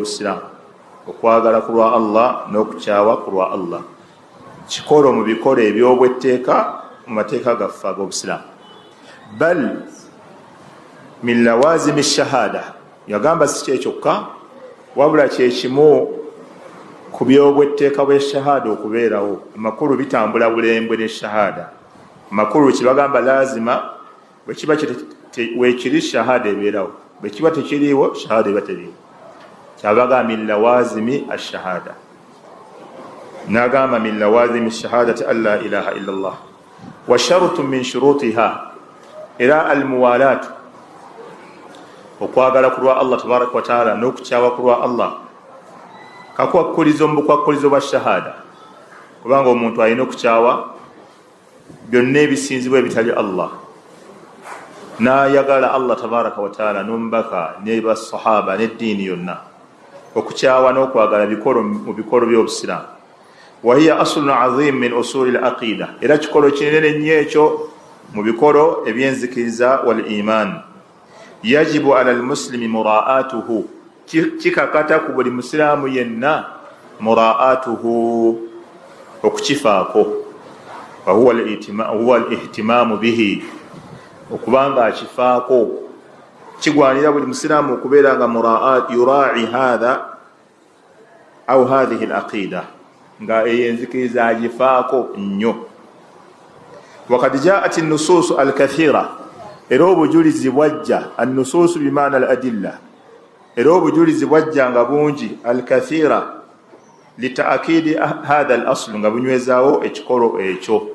Obusiraamu, okwagala ku lwa Allah n'okukyawa ku lwa Allah, kikolo mu bikolo ebyobwetteeka mu mateeka gaffe ag'Obusiraamu. Bal min lawazimi shahada, yagamba si kyekyokka, wabula kyekimu ku byobwetteeka bwe shahada okubeerawo. Amakulu bitambula bulembwe ne shahada. Amakulu kibagamba lazima bwekiba wekiri shahada ebeerawo, bwekiba tekiriiwo shahada eba teriiwo. Kyabaga min lawazimi ashahada, nagamba min lawazimi shahadati an la ilaha illa llah wa shartu min shurutiha. Era almuwalaatu, okwagala ku lwa Allah tabaraka wataala n'okukyawa ku lwa Allah, kakwakkulizo mu bukwakkulizo bwa shahada, kubanga omuntu alina okukyawa byonna ebisinzibwa ebitali Allah, n'ayagala Allah tabaraka wataala n'omubaka ne basahaba n'eddiini yonna. Okukyawa n'okwagala bikolo mu bikolo by'Obusiraamu. Wahiya aslun azim min usuli l aqida, era kikolo kinene nnyo ekyo mu bikolo ebyenzikiriza. Wal iman yajibu ala lmuslimi muraatuhu, kikakata ku buli musiraamu yenna muraatuhu, okukifaako. Wahuwa lihtimaamu bihi, okubanga akifaako. Kigwanira buli musiraamu okubeera nga yurai hatha au hathihi laqida, nga eyo enzikiriza agifaako nnyo. Wakad jaat nusuusu alkathira, era obujulizi bwajja. Annusuusu bimaana al adilla, era obujulizi bwajja nga bungi. Alkathira litaakidi hatha al aslu, nga bunywezaawo ekikolo ekyo.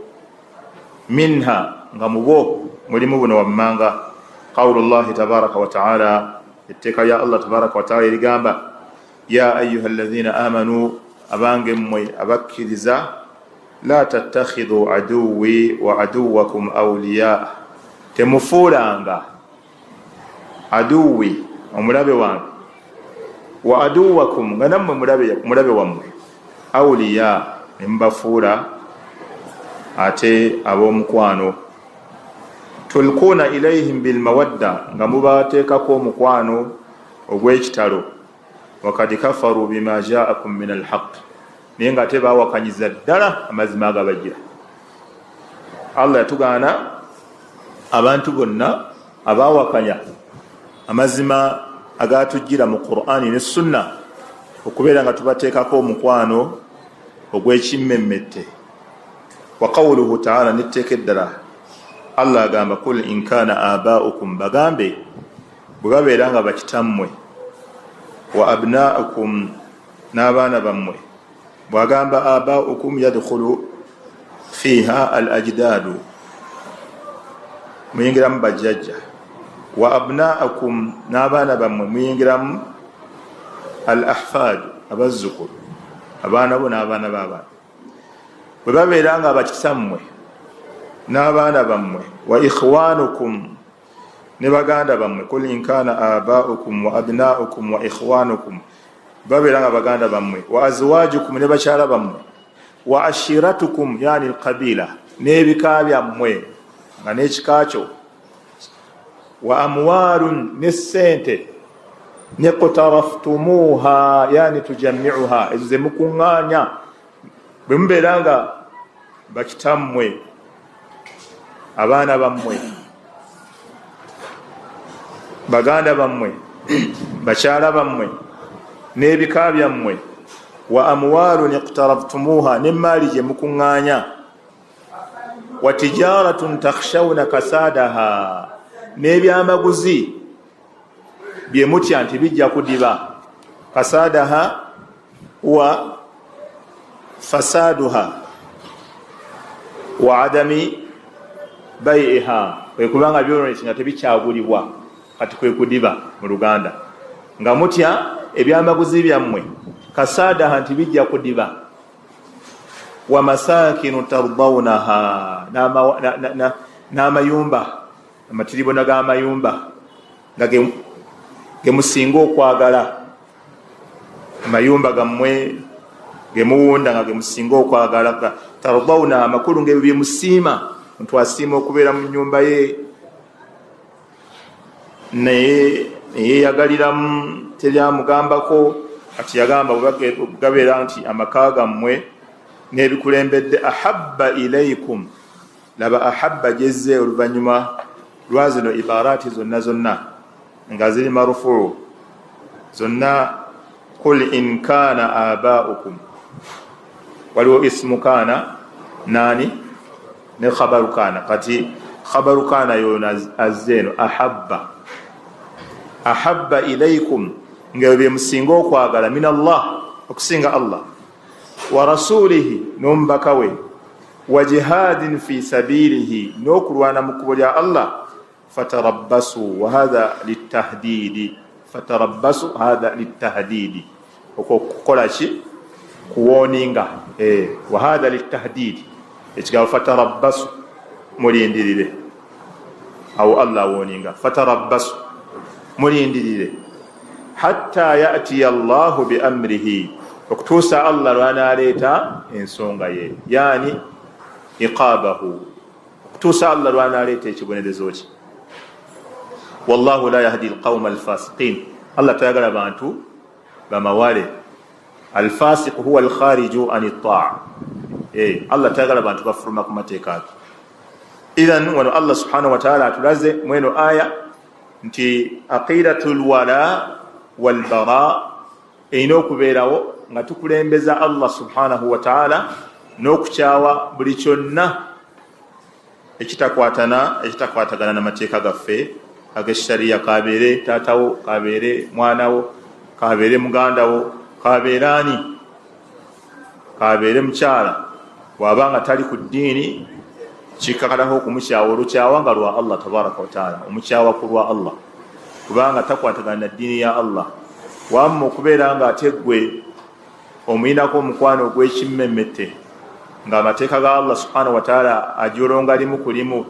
Minha, nga mubwo mulimu buno wammanga: qawlu llahi tabaraka wataala, etteeka lya Allah tabaraka wataala erigamba, ya ayuha allazina amanu, abange mmwe abakkiriza, la tattakhidhu aduwi wa aduwakum auliya, temufuulanga aduwi, omulabe wange, wa aduwakum, nga nammwe mulabe wammwe, auliya, nemubafuula ate ab'omukwano. Tulkuuna ilaihim bilmawadda, nga mubateekako omukwano ogw'ekitalo. Wakad kafaru bima jaakum min alhaq, naye nga ate bawakanyiza ddala amazima agabajjira. Allah yatugaana abantu bonna abawakanya amazima agatujjira mu Qur'ani ne Sunna okubeera nga tubateekako omukwano ogw'ekimmemmette. Wa qawuluhu taala, netteeka eddala Allah agamba, kul in kana abaukum, bagambe bwe babeera nga bakitammwe, wa abnaukum, n'abaana bammwe. Bwagamba abaukum, yadkhulu fiha al ajdaadu, muyingiramu bajjajja. Wa abnaakum, n'abaana bammwe, muyingiramu al ahfad, abazzukulu, abaana bo n'abaana b'abaana. Bwe babeera nga bakitammwe n'abaana bammwe, wa ikhwanukum, ne baganda bammwe. Kul in kana abaukum wa abnaukum wa ikhwanukum, babeera nga baganda bammwe, wa azwajukum, ne bakyala bammwe, wa ashiratukum, yani alqabila, n'ebika byammwe, nga n'ekika kyo, wa amwalun, ne ssente, iqtaraftumuha, yani tujammiuha, ezo zemukuŋŋaanya. Bwe mubeera nga bakitammwe, abaana bammwe, baganda bammwe, bakyala bammwe n'ebika byammwe, wa amwalun iqtaraftumuha, n'emaali gye mukuŋŋaanya, wa tijaratun takhshawna kasadaha, n'ebyamaguzi bye mutya nti bijja kudiba. Kasadaha wa fasaduha wa adami baiha, kwekubanga byononese nga tebikyagulibwa, kati kwe kudiba mu Luganda. Nga mutya ebyamaguzi byammwe kasadaha, nti bijja kudiba. Wa masakinu tardawnaha, n'amayumba, amatiribona g'amayumba nga gemusinga okwagala, amayumba gammwe gemuwunda nga gemusinga okwagala. Tardawna, amakulu ngaebyo byemusiima. Omuntu asiima okubeera mu nyumba ye naye neyeyagaliramu, teryamugambako. Kati yagamba gabeera nti amaka gammwe n'ebikulembedde ahabba ilaikum. Laba ahabba gyezze oluvannyuma lwa zino ibarati zonna zonna nga ziri marufuu zonna. Qul in kana abaukum, waliwo ismu kana nani ne khabaru kana. Kati khabaru kana yono azze eno ahabba, ahabba ilaikum, nga bye musinga okwagala min Allah, okusinga Allah, wa rasulihi, n'omubaka we, wa jihadin fi sabilihi, n'okulwana mu kkubo lya Allah, fatarabbasu wa hadha litahdidi, fatarabbasu hadha litahdidi, okwo kukola ki? Kuwoninga. Wa hadha litahdidi, ekigambo fatarabbasu mulindirire, awo Allah awoninga, fatarabbasu mulindirire, hatta yatiya Allahu bi amrihi, okutuusa Allah lw'anaaleeta ensonga ye, yani iqabahu, okutuusa Allah lw'anaaleeta ekibonerezo kye. Wallahu la yahdi alqawma alfasiqin, Allah tayagala bantu bamawale. Alfasiqu huwa alkhariju an taa, Allah tayagala bantu bafuluma ku mateeka ge. Idhan wano Allah subhanahu wataala atulaze mweno aya nti aqidatu lwala walbara erina okubeerawo nga tukulembeza Allah subhanahu wataala n'okukyawa buli kyonna ekitakwatagana n'amateeka gaffe ag'eshariya, kabeere taatawo, kabeere mwanawo, kabeere mugandawo, kabeere ani, kabeere mukyala. Bw'aba nga tali ku ddiini kikakalako okumukyawa olukyawa nga lwa Allah tabaraka wataala, omukyawa ku lwa Allah, kubanga takwatagana na ddiini ya Allah. Wamma okubeera nga ate ggwe omuyinako omukwano ogw'ekimmemmette ng'amateeka ga Allah subhanahu wataala ajolonga limu ku limu,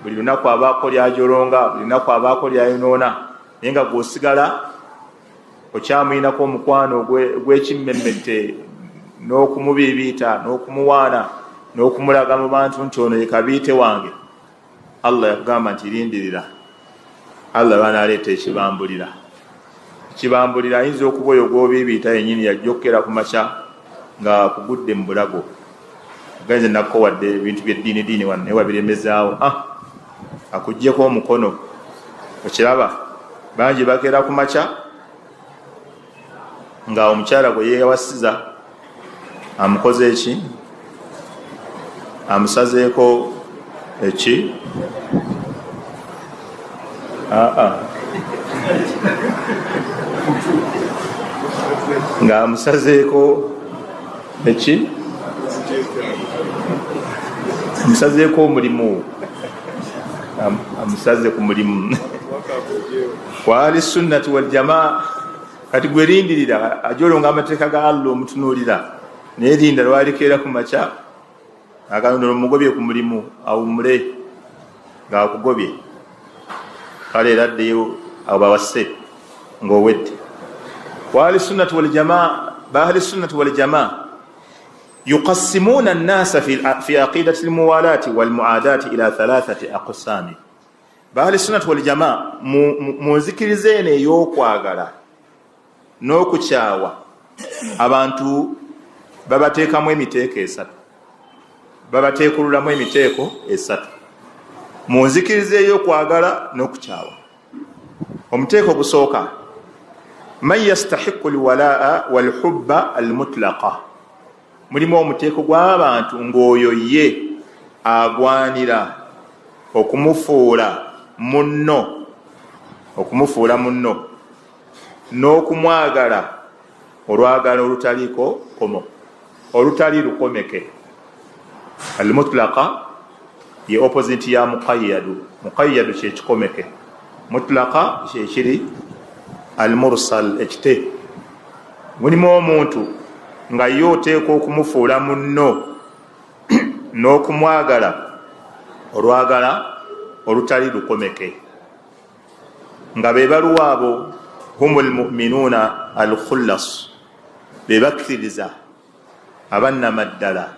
buli lunaku abaako lyajolonga, buli lunaku abaako lyayonoona, naye nga gweosigala okyamuyinako omukwano gw'ekimmemmette n'okumubiibiita n'okumuwaana n'okumulaga mu bantu nti ono ye kabiite wange. Allah yakugamba nti lindirira, Allah lwanaaleeta ekibambulira. Ekibambulira ayinza okuba oyo gw'obiibiita yennyini yajja okukera ku makya nga akugudde mu bulago, ogenze nakkowadde ebintu by'eddiini diini wano naye wabiremezaawo, akuggyeko omukono. Okiraba bangi bakeera ku makya nga omukyala gwe yeewasiza amukoze eki, amusazeeko eki, ng'amusazeeko eki, amusazeeko omulimu, amusaze ku mulimu kwali sunnati waljamaa. Kati gwe lindirira ajolonga amateeka ga Allah omutunuulira, naye linda lwalikeera ku makya agamba omugobye ku mulimu awummule ng'akugobye, kale era addeyo awo bawase ng'owedde. Waahli sunnati waljamaa, baahli sunnati waljamaa yuqassimuuna annasa fi aqidati almuwalaati walmuaadaati ila thalathati aqsaami. Baahli sunnati waljamaa mu nzikiriza eno ey'okwagala n'okukyawa abantu babateekamu emiteeko esatu, babateekululamu emiteeko esatu mu nzikiriza ey'okwagala n'okukyawa. Omuteeko ogusooka, man yastahiqu lwalaa walhubba almutlaqa, mulimu omuteeko gw'abantu ng'oyo ye agwanira okumufuula munno, okumufuula munno n'okumwagala olwagala olutaliiko komo, olutali lukomeke. Almutlaqa ye opposite ya muqayyadu, muqayyadu kyekikomeke, mutlaqa kyekiri almursal ekite. Mulimu omuntu nga ye oteekwa okumufuula munno n'okumwagala olwagala olutali lukomeke, nga be baluwa abo humu lmuminuuna alkhullas, be bakkiriza abannamaddala,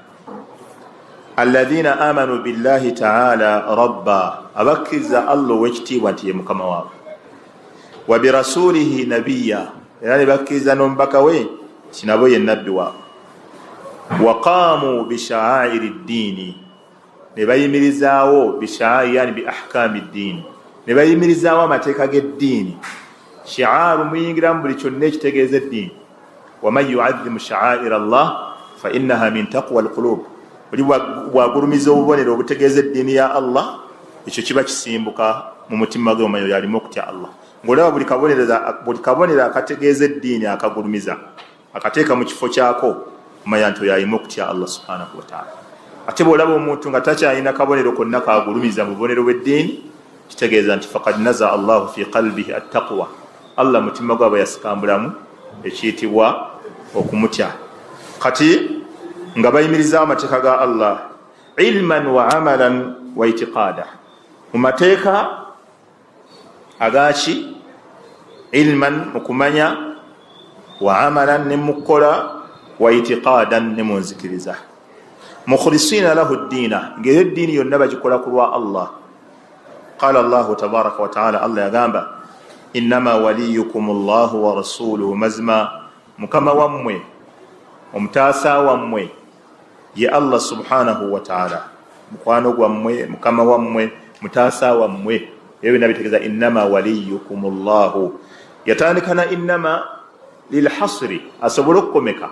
alladhina amanu billahi taala rabba, abakkiriza Allah ow'ekitiibwa nti ye mukama waabwe, wa birasulihi nabiya, Era ne bakkiriza n'omubaka we nti nabo ye nabbi waabwe. Waqaamu bishaairi ddiini, ne bayimirizaawo bishaairi, yani bi ahkaami ddiini, ne bayimirizaawo amateeka g'eddiini. Shiaaru muyingiramu buli kyonna ekitegeeza eddiini. Waman yuadhimu shaaira llah fa innaha min taqwa alqulub, oli bwagulumiza obubonero obutegeeza eddiini ya Allah, ekyo kiba kisimbuka mu mutima gwe, omanyi oyo alimu okutya Allah. Ng'olaba buli kabonero akategeeza eddiini akagulumiza, akateeka mu kifo kyako, omanya nti oyo alimu okutya Allah subhanahu wataala. Ate bw'olaba omuntu nga takyalina kabonero konna kagulumiza mu bubonero bw'eddiini, kitegeeza nti fakad nazaa Allahu fi qalbihi attaqwa, Allah mutima gwabwe yasikambulamu ekiyitibwa okumutya. Kati nga bayimirizaawo amateeka ga Allah ilman wa amalan wa itiqada, mu mateeka agaki? Ilman, mu kumanya, wa amalan, ne mukukola, wa itiqadan, ne munzikiriza. Mukhlisina lahu ddiina, ngaera eddiini yonna bagikola ku lwa Allah. Qala Allahu tabaraka wataala, Allah yagamba innama waliyukum llahu wa rasuluhu, mazima mukama wammwe omutaasa wammwe ye Allah subhanahu wataala, mukwano gwammwe, mukama wammwe, mutaasa wammwe. Ebyo byonna bitegeeza innama waliyukum llahu. Yatandika na innama lilhasri, asobole okukomeka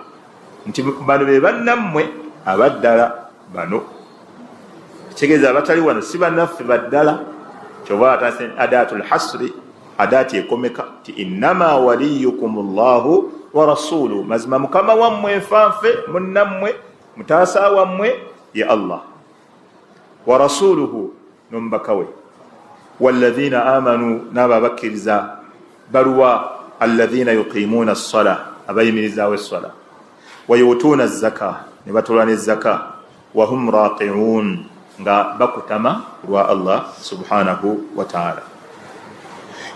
nti bano be bannammwe abaddala, bano kitegeeza abatali wano si bannaffe baddala. Kyova atandise adaatu lhasri, adaati ekomeka ti innama waliyukum llahu wa rasuluhu, mazima mukama wammwe nfanfe munnammwe mutaasa wammwe ye Allah, wa rasuluhu, n'omubaka we, walladhina amanu, n'abo abakkiriza. Baluwa? Alladhina yuqimuuna assala, abayimirizaawo essala, wayutuuna zaka, ne batola ne zaka, wahum raqiun, nga bakutama lwa Allah subhanahu wataala.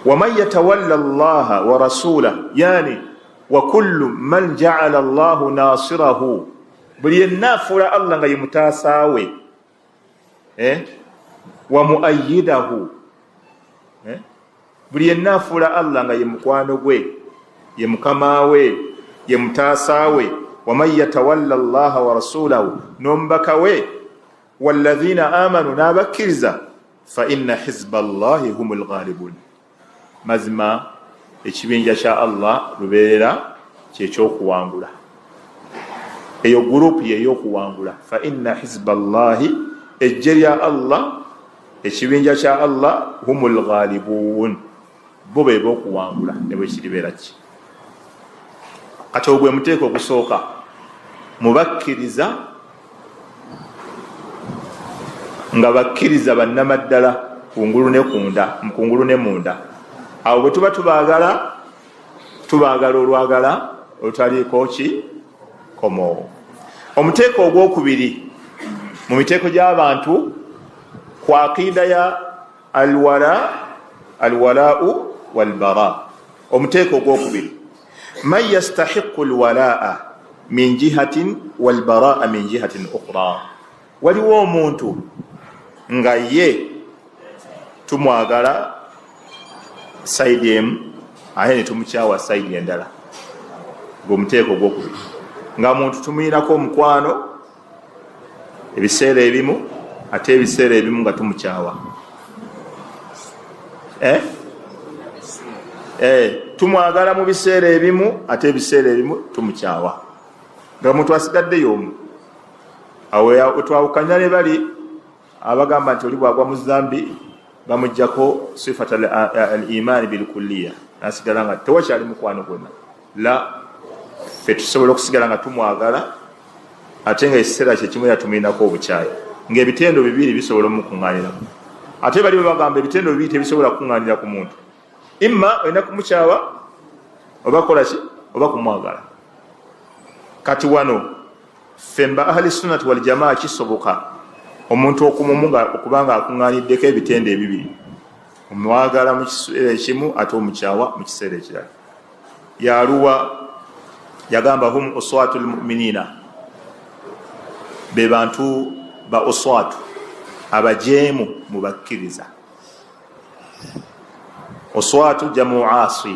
Waman yatawalla llaha wa rasulah, yani wa kullu man jaala llahu nasirahu, buli yenna afuula Allah nga ye mutaasa we, wa muayidahu, buli yenna afuula Allah nga ye mukwano gwe, ye mukama we, ye mutaasa we, waman yatawalla llaha wa rasulahu, n'omubaka we, walladhina amanu, n'abakkiriza, fa inna hizba llahi hum lghalibun, mazima ekibinja kya Allah lubeerera kyekyokuwangula, eyo gurupu yeyokuwangula. Fa inna hizba llahi, ejje lya Allah, ekibinja kya Allah, hum lghalibun, bo be bokuwangula ne bwekiribeera ki. Kati ogwe muteeko ogusooka mubakkiriza, nga bakkiriza bannamaddala kungulu ne kunda, mukungulu ne munda. Awo bwe tuba tubaagala, tubaagala olwagala olutaliiko ki komo. Omuteeko ogwokubiri mu miteeko gy'abantu ku aqiida ya alwala, alwalaau walbara. Omuteeko ogwokubiri, man yastahiqu alwalaa min jihatin walbaraa min jihatin ukhra, waliwo omuntu nga ye tumwagala saidi emu ate ne tumukyawa saidi endala. Gweomuteeko ogwokubiri, nga muntu tumuyinako omukwano ebiseera ebimu, ate ebiseera ebimu nga tumukyawa. Tumwagala mu biseera ebimu, ate ebiseera ebimu tumukyawa, nga muntu asigadde y'omu. Awo twawukanya ne bali abagamba nti oli bwagwa mu zambi bamuggyako sifat al imaani bilkulliya, nasigala nga tewakyali mukwano gwonna. La, ffe tusobola okusigala nga tumwagala ate nga ekiseera kyekimu era tumuyinako obukyayi, ng'ebitendo bibiri bisobola omukuŋŋaaniraku. Ate bali bebagamba ebitendo bibiri tebisobola kukuŋŋaanira ku muntu, imma olina kumukyawa oba kukola ki oba kumwagala. Kati wano ffe mba ahli sunnati wal jamaa kisoboka omuntu okumumu okuba nga akuŋŋaaniddeko ebitendo ebibiri, omwagala mu kiseera ekimu ate omukyawa mu kiseera ekirala. Yaluwa yagamba hum uswatu lmuminina, be bantu ba uswatu, abajeemu mu bakkiriza. Uswatu jamu asi,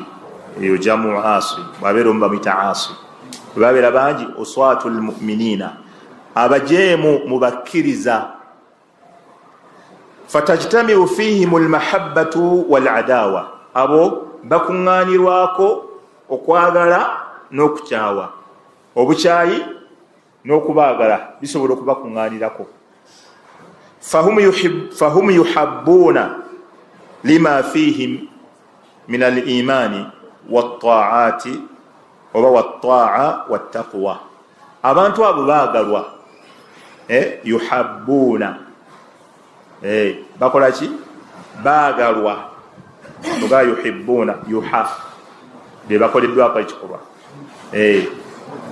Eyo jamu asi, bwabeera omu bamuyita asi, bwebabeera bangi uswatu lmuminina, abajeemu mu bakkiriza. Fatajtamiu fihim lmahabbatu waladawa, abo bakuŋŋaanirwako okwagala n'okukyawa, obukyayi n'okubaagala bisobola okubakuŋŋaanirako. Fahum yuhabbuuna lima fihim min al-imaani wattaati oba wattaa wattaqwa, abantu abo baagalwa. Yuhabbuuna, bakola ki? Baagalwa. Oga yuhibbuuna, yuha be bakoleddwako ekikolwa.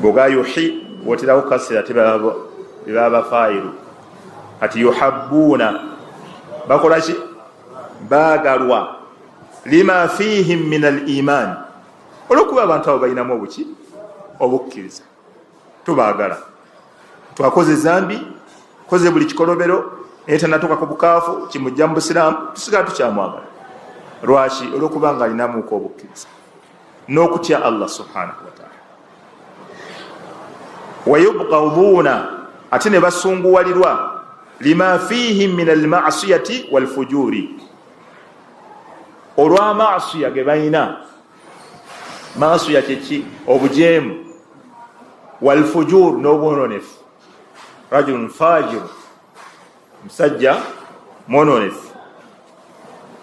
Bwoga yuhi woterawo kasira tebaba bafaayiru. Kati yuhabbuuna bakola ki? Baagalwa. Lima fihim min al-iman, olwokuba abantu abo balinamu obuki? Obukkiriza, tubaagala. Twakoze zambi, koze buli kikolobero, naye tanatuuka ku bukaafu kimujja mu busiraamu, tusigala tukyamwagala. Lwaki? Olwokuba nga alinamuko obukkiriza n'okutya Allah subhanahu wataala. Wayubgaduuna, ate ne basunguwalirwa, lima fihim min almasiyati walfujuri, olwa masiya ge balina. Masiya kyeki? Obujeemu. Walfujur, n'obwononefu. Rajulun fajiru, musajja mwononefu.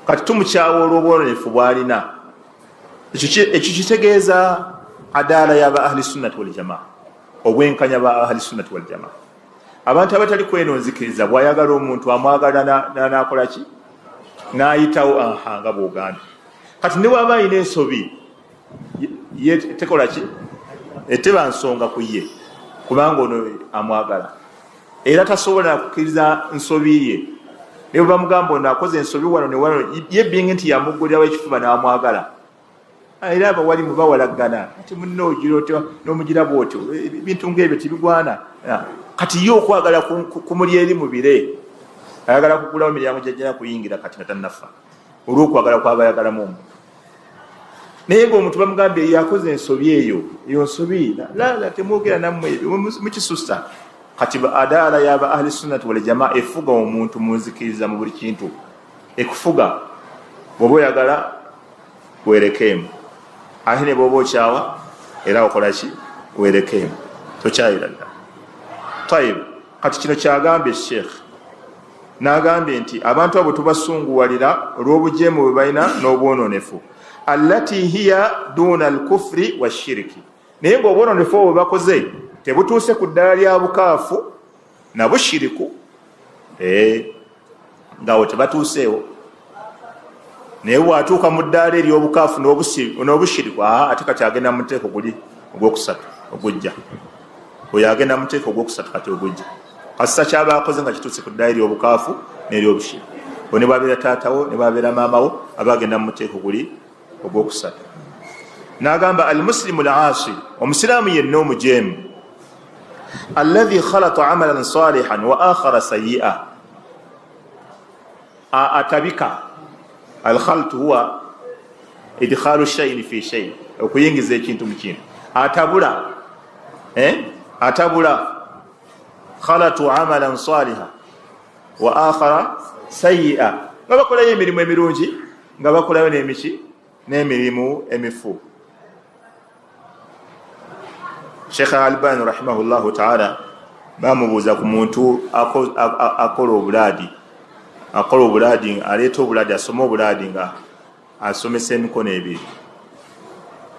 Kati tumukyawa olw'obwononefu bwalina. Ekyo kitegeeza adaala yaba ahli sunnati waljamaa, obwenkanya ba ahli sunnati waljamaa. Abantu abatali kweno nzikiriza, bwayagala omuntu amwagala nakola ki? N'ayitawo, aha nga bwogambye. Kati ne bwaba alina ensobi ye tekola ki? Eteba nsonga ku ye, kubanga ono amwagala, era tasobola kukkiriza nsobi ye. Naye bwe bamugamba ono akoze ensobi wano ne wano, ye bingi nti yamuggulirawo ekifuba n'amwagala, era abawali mubawalagana ati munno ogira otyo n'omugira bwotyo, ebintu ng'ebyo tebigwana. Kati ye okwagala kumuli eri mubire, ayagala kugulawo miryango gyajjana kuyingira kati nga tannafa, olw'okwagala kwaba ayagalamu omuntu. Naye ng'omuntu bamugambye yakoze ensobi eyo, eyo nsobi lala, temwogera nammwe ebyo mukisusa. Kati adaala yaba ahli sunnati wal jamaa efuga omuntu mu nzikiriza mu buli kintu, ekufuga. Bw'oba oyagala weerekeemu, ate ne bw'oba okyawa era okola ki? Weerekeemu, tokyayira ddala. Tayib, kati kino kyagambye Sheikh, n'agambye nti abantu abo tubasunguwalira olw'obujeemu bwe balina n'obwononefu, allati hiya duna alkufri washiriki, naye ng'obwononefu obwo bwe bakoze tebutuuse ku ddala lya bukaafu na bushiriku, ngaawo tebatuuseewo. Naye bw'atuuka mu ddaala ery'obukaafu n'obushiriku, ate kati agenda mu muteeko guli ogwokusatu ogujja. Oyo agenda mu muteeko ogwokusatu kati ogujja, kasisa kyaba akoze nga kituuse ku ddaala ery'obukaafu n'eryobushiriku. Ne bwabeera taatawo ne bwabeera maamawo, aba agenda mu muteeko guli ogwokusatu. N'agamba almusilimu al-asi, omusiraamu yenna omujeemu, alladhi khalata amalan salihan wa akhara sayyi'a, atabika. Alkhaltu huwa idkhalu shay'in fi shay, okuyingiza ekintu mu kintu. Atabula, atabula. Khalatu amalan salihan wa akhara sayyi'a, nga bakolayo emirimu emirungi, nga bakolayo n'emiki n'emirimu emifu. Sheikh Albani rahimahullahu ta'ala bamubuuza ku muntu akola obulaadi, akola obulaadi, aleeta obulaadi, asoma obulaadi nga asomesa emikono ebiri,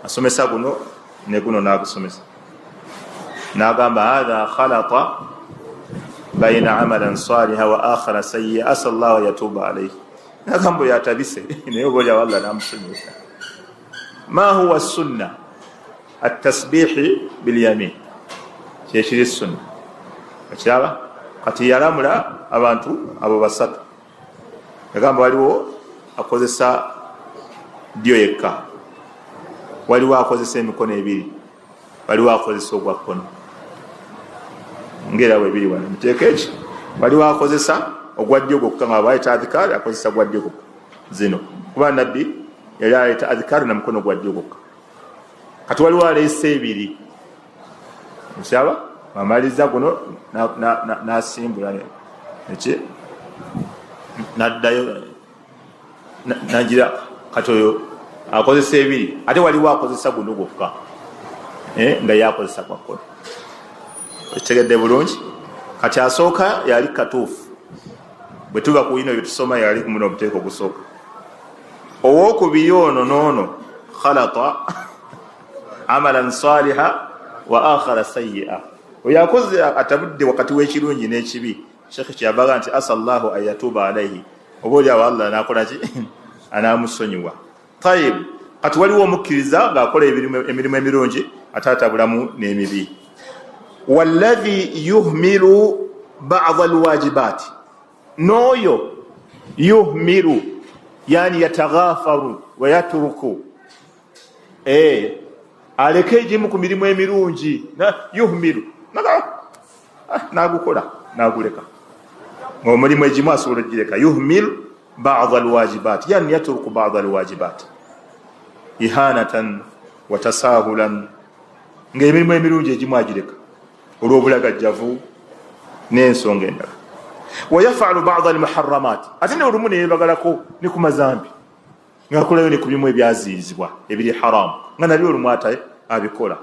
asomesa guno ne guno n'agusomesa, n'agamba hadha khalata baina amalan saliha wa akhara sayyi'a asa Allahu yatuba alayhi. N'agamba oyo atabise, naye oba olyawo Allah n'amusonyiwa. Ma huwa sunna? At-tasbihi bil yamin, kyekiri sunna. Okiraba? Kati yalamula abantu abo basatu, yagamba waliwo akozesa ddyo yekka, waliwo akozesa emikono ebiri, waliwo akozesa ogwa kkono, ngera bwe biri wano muteeka eki, waliwo akozesa ogwa ddyo gwokka nga bwaleeta adhikaari akozesa gwa ddyo gwokka zino, kuba nabbi yali aleeta adhikaari na mukono gwa ddyo gwokka. Kati waliwo aleese ebiri, okyaba amaliza guno nasimbula eki naddayo nagira. Kati oyo akozesa ebiri, ate waliwo akozesa guno gwokka nga yakozesa gwakkono. Okitegedde bulungi? Kati asooka yali katuufu, bwe tuba ku ino byetusoma yali kumuno obuteeka ogusooka. Owokubiri ono noono khalata amalan saliha wa akhara sayia, oyo akoze atabudde wakati w'ekirungi n'ekibi. Shekhe kyeyavaga nti asa llahu an yatuuba alaihi, oba oliawo Allah anakolaki, anamusonyiwa. Tayib, kati waliwo omukkiriza ng'akola emirimu emirungi ate atabulamu n'emibi. Wallahi yuhmilu bada alwajibaati, n'oyo yuhmilu yani yataghafaru wayatruku, aleke egimu ku mirimu emirungi, yuhmilu nagukola naguleka, ngaomulimu egimu asobola ogireka. Yuhmilu bada alwajibat yani yatruku bada alwajibat ihanatan watasahulan, ngaemirimu emirungi egimu agireka olw'obulagajjavu n'ensonga endala. Wayafalu bada almuharamat, ate ne olumu neyebagalako ne ku mazambi, ngaakolayo ne ku bimu ebyaziyizibwa ebiri haramu, nga nabyo olumu ate abikola,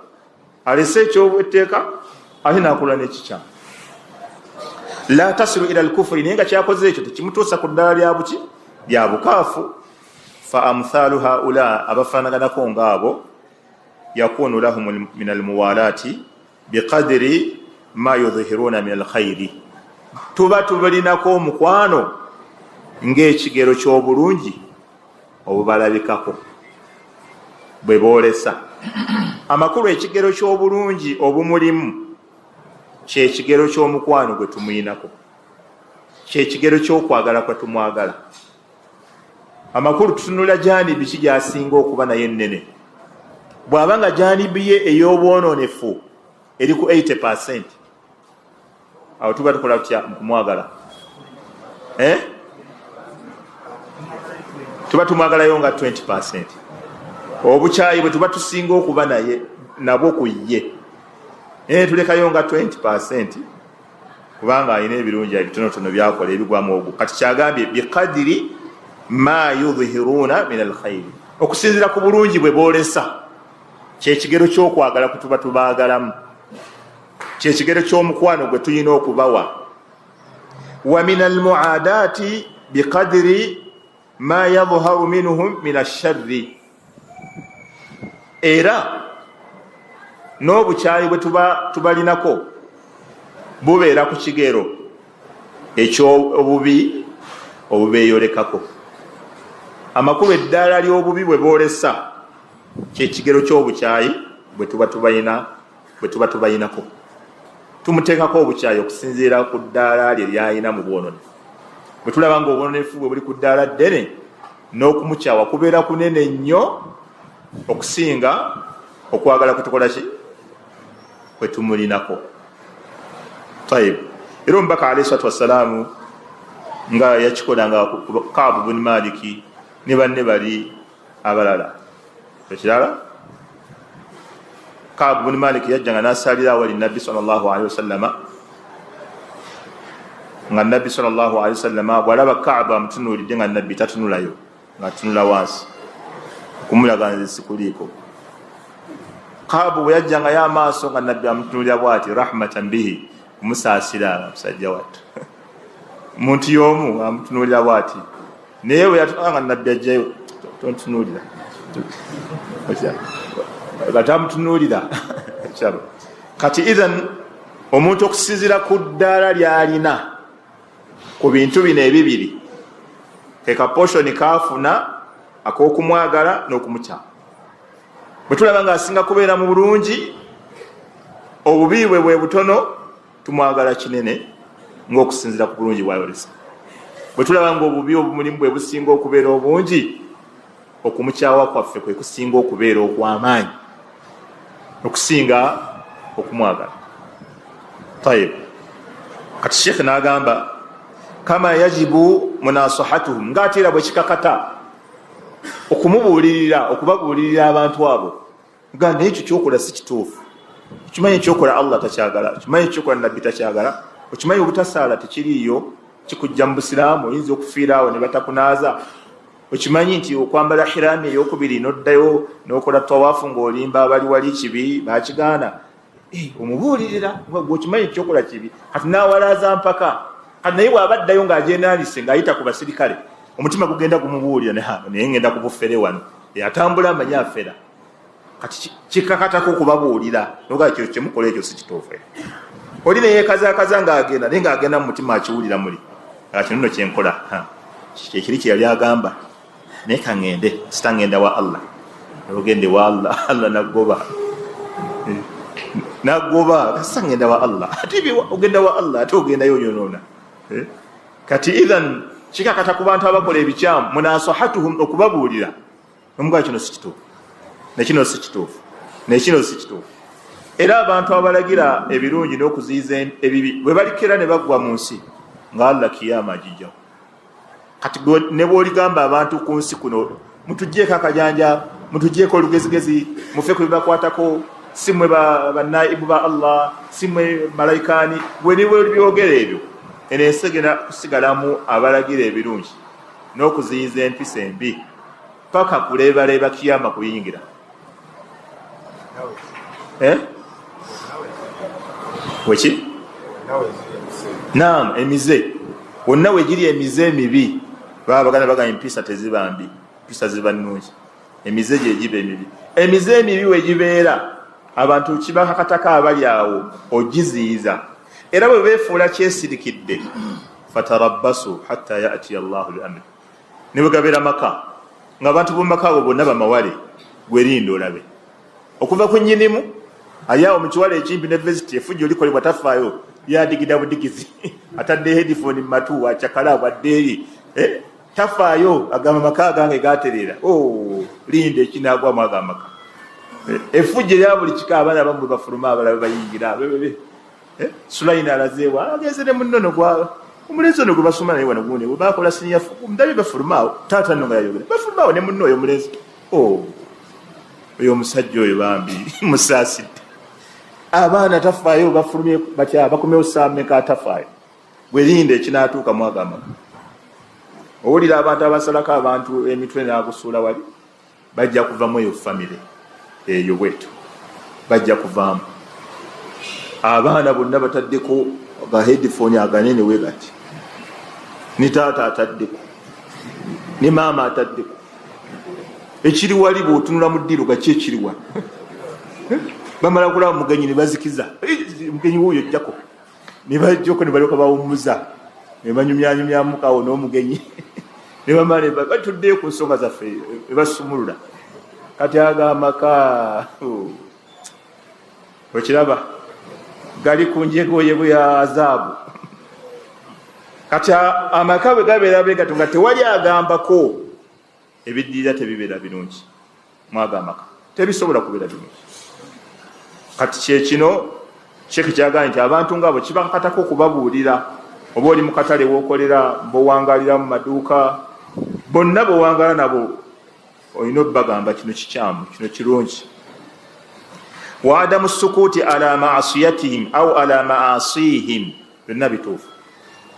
alese ekyobwetteeka ate nakola n'ekikyamu. La tasilu ila lkufuri, naye nga kyakoze ekyo tekimutuusa ku ddala lyabuki lya bukaafu. Fa amthaalu haula, abafaanaganako ngaabo, yakunu lahum min almuwalaati biqadiri ma yudhihiruna min alkhairi, tuba tubalinako omukwano ng'ekigero ky'obulungi obubalabikako bwe boolesa. Amakulu, ekigero ky'obulungi obumulimu kyekigero ky'omukwano gwe tumuyinako, kyekigero ky'okwagala kwe tumwagala. Amakulu, tutunula janibi ki gyasinga okuba naye ennene. Bw'aba nga janibi ye ey'obwononefu eri ku 80, awo tuba tukola tutya mukumwagala? Tuba tumwagalayo nga 20. Obukyayi bwe tuba tusinga okuba naye nabwo ku ye, tulekayo nga 20, kubanga alina ebirungi ebitonotono byakola ebigwamu ogwo. Kati kyagambye biqadiri ma yudhihiruna min alkhairi, okusinzira ku bulungi bwe boolesa, kyekigero ky'okwagala kwe tuba tubaagalamu, kyekigero ky'omukwano gwe tulina okubawa. Wa min almuadaati biqadiri ma yadharu minhum min asharri, era n'obukyayi bwe tuba tubalinako bubeera ku kigero ekyobubi obubeeyolekako. Amakulu, eddaala ly'obubi bwe boolesa kyekigero ky'obukyayi bwe tuba tubalina, bwe tuba tubayinako. Tumuteekako obukyayi okusinziira ku ddaala lye lyalina mu bwononefu. Bwe tulaba nga obwononefu bwe buli ku ddaala ddene, n'okumukyawa kubeera kunene nnyo okusinga okwagala kwetukola ki kwetumulinako. Tayib, era omubaka alaihi salatu wassalaamu nga yakikola nga Kaabu buni Maliki ne banne bali abalala. Ekirala, Kaabu buni Maliki yajja nga nasalira awali Nabbi salllahalihi wasallama, nga Nabbi salllahalihi wasallama bwalaba Kaaba amutunuulidde, nga Nabbi tatunulayo, ngaatunula wansi okumulaga nze sikuliiko. Kaabu bwe yajjangayo amaaso, nga Nabbi amutunulira bwati rahmatan bihi, kumusaasira musajja wattu. Muntu y'omu amutunulira bwati, naye bwe yatula nga Nabbi ajjayo, tontunuulira, katamutunuulira. Kati ithan omuntu okusinziira ku ddaala lyalina ku bintu bino ebibiri, kekaposhoni kafuna ak'okumwagala n'okumukyawa. Bwe tulaba nga asinga kubeera mu bulungi, obubi bwe bwe butono, tumwagala kinene ng'okusinziira ku bulungi bwayolesa. Bwe tulaba nga obubi obumulimu bwe businga okubeera obungi, okumukyawa kwaffe kwe kusinga okubeera okw'amaanyi okusinga okumwagala. Tayib, kati sheekh n'agamba kama yajibu munasahatuhum, ngaate era bwe kikakata okumubuulirira, okubabuulirira abantu abo. Nga naye ekyo kyokola si kituufu, okimanyi ekyokola Allah takyagala, okimanyi ekyokola nabbi takyagala, okimanyi obutasaala tekiriiyo, kikujja mu busiraamu, oyinza okufiira awo ne batakunaaza. Okimanyi nti okwambala hirami eyokubiri noddayo n'okola tawaafu ng'olimba abali wali kibi bakigaana. Omubuulirira okimanyi ekyokola kibi, kati n'awalaaza mpaka. Kati naye bw'aba addayo ng'agyenaalise ng'ayita ku basirikale, omutima gugenda gumubuulira, naye ngenda kubufere wano, atambula amanyi afera. Kati kikakatako okubabuulira nogaa kyo kyemukola ekyo si kituufu. Oli neyekazaakaza ng'agenda, naye ng'agenda mu mutima akiwulira muli kino nno kyenkola kyekiri kye yali agamba, naye kaŋŋende sitangenda wa Allah. Ogende wa Allah, Allah nagoba nagoba, kasita ngenda wa Allah, ate ogenda wa Allah ate ogendayo onyonoona. Kati ithan kikakata ku bantu abakola ebikyamu munasahatuhum, okubabuulira omugaa kino si kituufu, nekino si kituufu, nekino si kituufu. Era abantu abalagira ebirungi n'okuziyiza ebibi bwe balikera ne baggwa mu nsi nga Allah kiyama agijjawo. Kati ne bw'oligamba abantu ku nsi kuno, mutugyeko akajanja, mutugyeko olugezigezi, mufe ku bibakwatako, si mmwe bannaibu ba Allah, si mmwe malaikaani, bwe ne bwebyogera ebyo, eno ensi egenda kusigalamu abalagira ebirungi n'okuziyiza empisa embi paka kuleebaleeba kiyama kuyingira. Weki? Naam, emize wonna wegiri emize emibi, baba baganda bagamba empisa teziba mbi, empisa ziba nnungi, emize gyegiba emibi. Emize emibi wegibeera abantu kibakakatako abali awo ogiziyiza, era bwe beefuula kyesirikidde, fatarabbasu hatta yatiya Allahu bi amri. Ne bwe gabeera maka ng'abantu b'omu maka abo bonna bamawale, gwerinda olabe okuva ku nnyinimu ali awo mu kiwala ekimpi ne vesiti, efujjo likolebwa tafaayo, yadigida budigizi, atadde headphone mu matu, acakala bwadde eri, tafaayo, agamba maka gange gatereera. Oh, linda ekinaagwamu ago amaka. Efujjo erya buli kika, abaana abamu bwe bafuluma abalala bayingira, Sulaina alazeewa agenze ne munnono gwa omulenzi ono gwe basoma naye wano, gundi bwe bakola siniya ndabye bafuluma awo, taata nno nga yayogera bafuluma awo ne munno oyo omulenzi. Oh, oyo omusajja oyo bambi musaasidde, abaana tafaayo, bafulumye batya, bakomyewo saameka, atafaayo. Bwerinda ekinaatuuka mu ago amaka. Owulira abantu abasalako abantu emitwe n'agusuula wali, bajja kuvamu eyo famire eyo bwetu, bajja kuvaamu abaana bonna bataddeko ga headphone aganene we gati, ne taata ataddeko ne maama ataddeko, ekiri wali bw'otunula mu ddiiro gaki ekiri wali, bamala kulaba mugenyi ne bazikiza mugenyi wuuyo ojjako, ne bajjako ne balyoka bawummuza ne banyumyanyumyamukawo n'omugenyi ne bamala batuddeyo ku nsonga zaffe ne basumulula. Kati ago amaka okiraba gali ku njegoyego ya azaabu. Kati amaka bwe gabeera bwe gato nga tewali agambako, ebiddirira tebibeera birungi mwago amaka, tebisobola kubeera birungi. Kati kyekino sheekh kyagambye nti abantu ngaabo kibakakatako okubabuulira. Oba oli mu katale wookolera, bowangalira mu maduuka, bonna bowangala nabo olina obbagamba kino kikyamu, kino kirungi. Wa adamu sukuuti ala maasiyatihim au ala maasihim, byonna bituufu.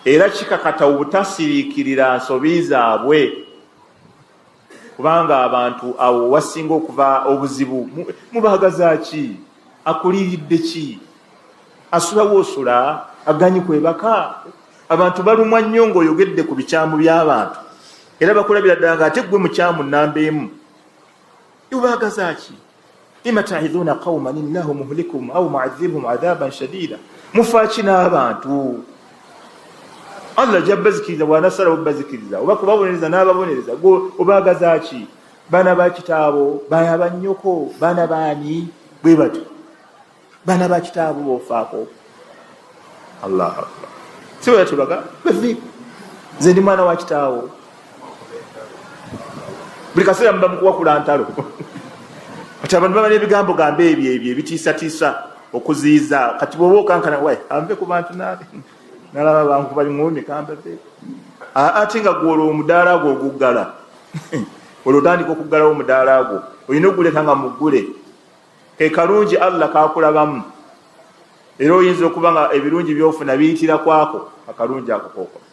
Era kikakata obutasiriikirira nsobi zaabwe, kubanga abantu awo wasinga okuva obuzibu. Mubagaza ki? Akuliiridde ki? Asula woosula, aganyi kwebaka. Abantu balumwa nnyo ng'oyogedde ku bikyamu by'abantu, era bakulabira ddala nga ate gwe mukyamu namba emu. Ubagaza ki? Lima taidhuuna qauman illahu muhlikuhum au muadhibuhum adhaban shadida. Mufaaki n'abantu? Allah ajja bazikiriza bw'anasalawo bazikiriza, oba kubabonereza n'ababonereza. Obagaza ki? Baana ba kitaabo, baana ba nnyoko, baana baani? Bwe batyo baana ba kitaabo bofaako. Allahu akbar, si bwe tubaga baviiko, nze ndi mwana wa kitaawo. Buli kaseera muba mukuwakula ntalo. Kati abantu baba n'ebigambo gamba ebyo ebyo ebitiisatiisa okuziyiza. Kati bw'oba okankana, we anve ku bantu nange nalaba bankuba ŋŋumi kambave, ate nga gwe olwo omudaala gwo oguggala, olwo otandika okuggalawo omudaala gwo, olina oguleka nga muggule. Ke kalungi Allah kakulabamu, era oyinza okuba nga ebirungi byofuna biyitira kwako akalungi ako kokola.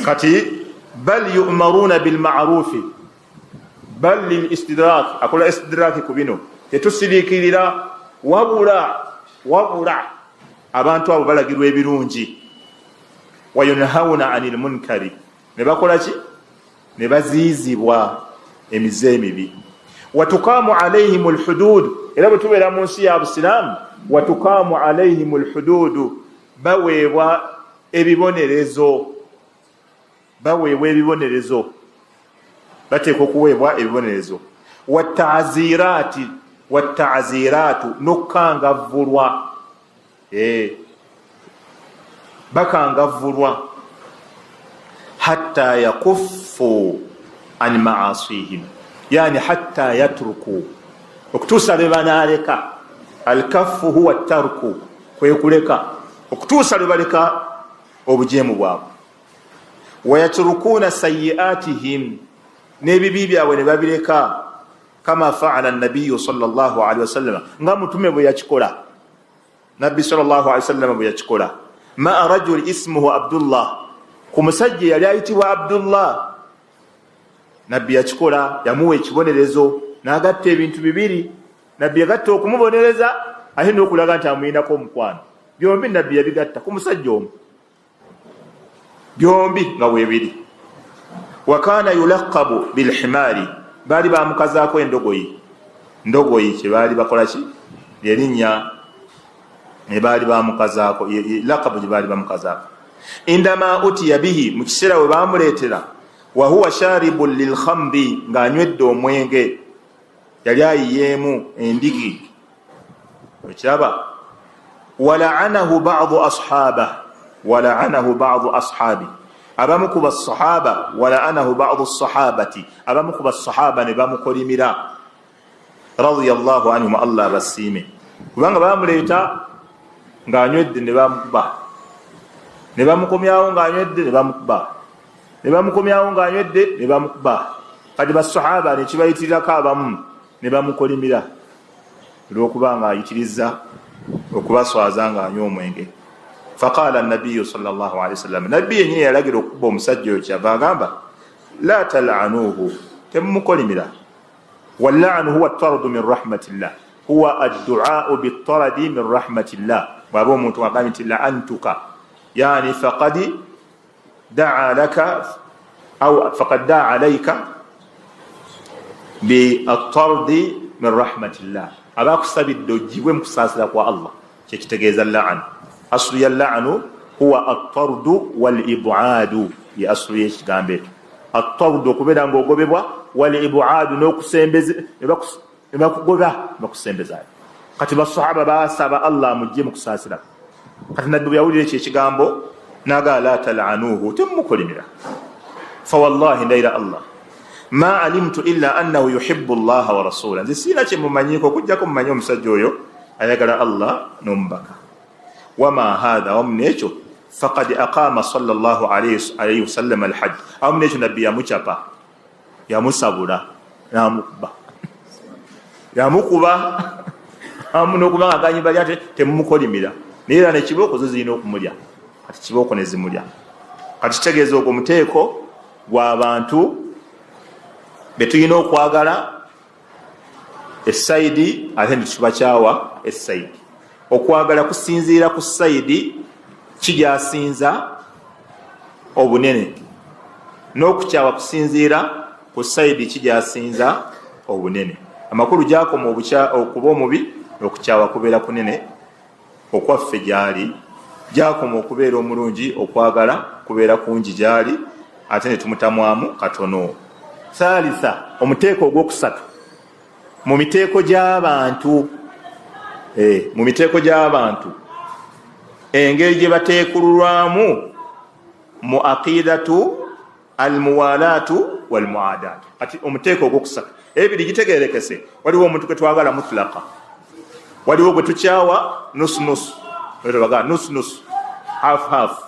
Kati bal yu'maruna bilma'rufi, bal lil istidrak, akola istidrak ku bino, tetusirikirira, wabula abantu abo balagirwa ebirungi, wayunhauna anil munkari, ne bakola ki? Ne baziizibwa emize emibi. Watukamu alaihim alhudud, era bwe tubeera mu nsi ya Busiraamu, watukamu alaihim alhudud, baweebwa ebibonerezo, baweebwa ebibonerezo, bateekwa okuweebwa ebibonerezo. Watazirati, wataziratu, n'okukangavvulwa, bakangavvulwa, hatta yakuffu an maasihim, yani hatta yatruku, okutuusa lwe banaaleka. Alkaffu huwa tarku, kwe kuleka, okutuusa lwe baleka obujeemu bwabwe. Wayatrukuna sayiatihim, n'ebibi byabwe ne babireka, kama faala nabiyu sallallahu alaihi wasallam, nga mutume bwe yakikola, nabbi sallallahu alaihi wasallam bwe yakikola, maa rajul ismuhu Abdullah, ku musajja yali ayitibwa Abdullah. Nabbi yakikola, yamuwa ekibonerezo n'agatta ebintu bibiri. Nabbi yagatta okumubonereza ate n'okulaga nti amuyinako omukwano, byombi nabbi yabigatta ku musajja omu, byombi nga bwebiri. Wakana yulaqabu bilhimari, baali bamukazaako endogoyi, ndogoyi kyebaali bakola ki, lyerinnya ne baali bamukazaako, laqabu gye baali bamukazaako. Indama utiya bihi, mu kiseera we bamuleetera, wahuwa sharibun lilkhamri, ng'anywedde omwenge, yali ayiyeemu endigi, okiraba. Walaanahu badu ashabah, walaanahu badu ashabi, abamu ku basahaba, walaanahu badu sahabati, abamu ku basahaba ne bamukolimira, radiyallahu anhum, Allah abasiime, kubanga bamuleeta ng'anywedde ne bamukuba, ne bamukomyawo ng'anywedde ne bamukuba, ne bamukomyawo ng'anywedde ne bamukuba. Kati basahaba ne kibayitirirako abamu ne bamukolimira olw'okuba ng'ayitiriza okubaswaza ng'anywa omwenge. Faqala nabiyu sallallahu alaihi wasallam, nabbi yennyini yalagira okukuba omusajja oyo, kyava agamba la talanuhu, temumukolimira. Wallanu huwa tardu min rahmatillah, huwa adduau bitaradi min rahmatillah. Bw'aba omuntu agambye nti laantuka, yani faqad daa laka au faqad daa alaika bitardi min rahmatillah, aba akusabidde ogibwe mu kusaasira kwa Allah, kyekitegeeza laanu. Aslu ya laanu huwa atardu walibuadu, ye aslu y'ekigambo ekyo. Atardu okubeera ng'ogobebwa, walibuadu n'okusembeza, ne bakugoba bakusembezayo. Kati basahaba basaba Allah amugye mu kusaasira. Kati nabbi bwe yawulira ekyo ekigambo n'agamba la talanuhu, temumukolimira. Fawallahi, ndayira Allah, ma alimtu illa annahu yuhibbu llaha wa rasula, nze siina kye mumanyiiko okujjako mumanyi omusajja oyo ayagala Allah n'omubaka. Wama hatha, wamu n'ekyo faqad aqama sallallahu alaihi wasallam alhajj, awamu n'ekyo nabbi yamucapa, yamusabula, n'amukuba, yamukuba amu n'okuba nga aganyimba ate temumukolimira, naye era nekibooko zo zirina okumulya, kati kibooko ne zimulya. Kati kitegeeza ogwo muteeko gw'abantu betulina okwagala esaidi ate netubakyawa esaidi. Okwagala kusinziira ku saidi kigyasinza obunene, n'okukyawa kusinziira ku saidi kigyasinza obunene. Amakulu gyakoma okuba omubi, okukyawa kubeera kunene okwaffe gyali, gyakoma okubeera omulungi, okwagala kubeera kungi gyali, ate ne tumutamwamu katono. Thalitha, omuteeko ogwokusatu mu miteeko gy'abantu, mu miteeko gy'abantu engeri gye bateekululwamu mu aqidatu almuwalaatu walmuadaatu. Kati omuteeko ogwokusatu ebiri gitegerekese, waliwo omuntu gwe twagala mutlaka, waliwo gwe tukyawa nusu nusu, nusu nusu, half half,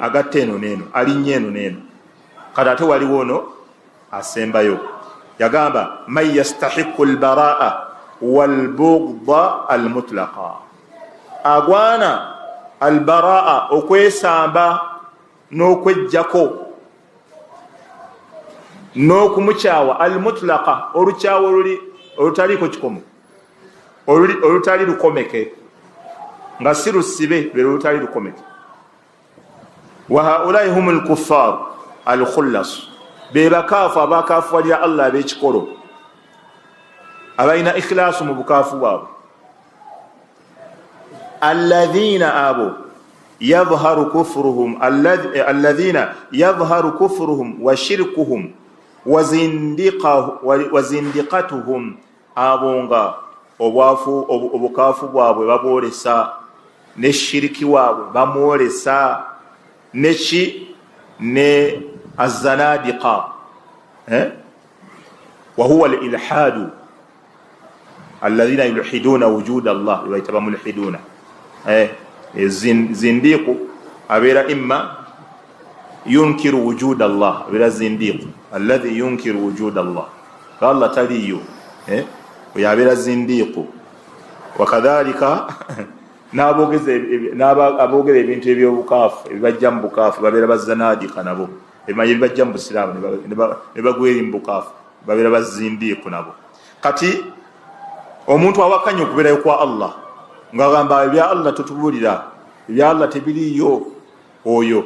agatta eno n'eno, alinnya eno n'eno. Kati ate waliwo ono asembayo. Yagamba man yastahiqu albaraa walbugda almutlaqa, agwana albaraa okwesamba n'okwejjako n'okumukyawa almutlaqa, olukyawa oluli olutaliiko kikomo, olutali lukomeke, nga si lusibe lwe lutali lukomeke. Wa haulai hum lkuffar alkhullas, be bakaafu abakafuwalira Allah ab'ekikolo, abalina ikhlaasu mu bukaafu bwabwe. Alladhina abo yadhharu kufruhum, alladhina yadhharu kufruhum wa shirkuhum wa zindiqatuhum, abo nga obwafu obukafu bwabwe babwolesa, ne shiriki waabwe bamwolesa, neki ne azanadiqa, wa huwa alilhadu alladhina yulhiduna wujuda Allah, bayita bamulhiduna. Zindiqu abeera imma yunkiru wujuda Allah, abeera zindiqu alladhi yunkiru wujuda Allah, Allah taliyo, oyo abeera zindiqu. Wakadhalika n'aboogera ebintu ebyobukaafu ebibajja mu bukaafu babeera bazanadika nabo, ebimanyi ebibajja mu busiraamu ne bagweri mu bukaafu babeera bazindiiku nabo. Kati omuntu awakanya okubeerayo kwa Allah ng'agamba ebya Allah totubuulira, ebya Allah tebiriiyo, oyo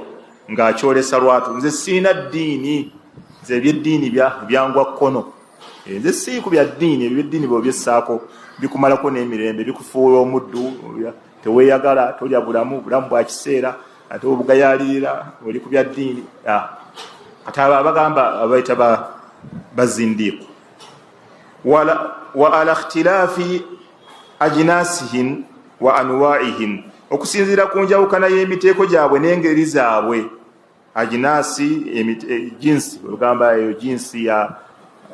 ng'akyolesa lwatu, nze siina ddiini, nze ebyeddiini byangwa kkono, nze siiku bya ddiini, ebyeddiini bw'obyessaako bikumalako n'emirembe, bikufuula omuddu, teweeyagala, tolya bulamu, bulamu bwa kiseera, ate obugayaalirira oli ku bya ddiini. Kati abo abagamba abayita bazindiiku. Wa ala ikhtilaafi ajnasihim wa anwaihim, okusinziira ku njawukana y'emiteeko gyabwe n'engeri zaabwe. Ajinasi jinsi, ogamba eyo jinsi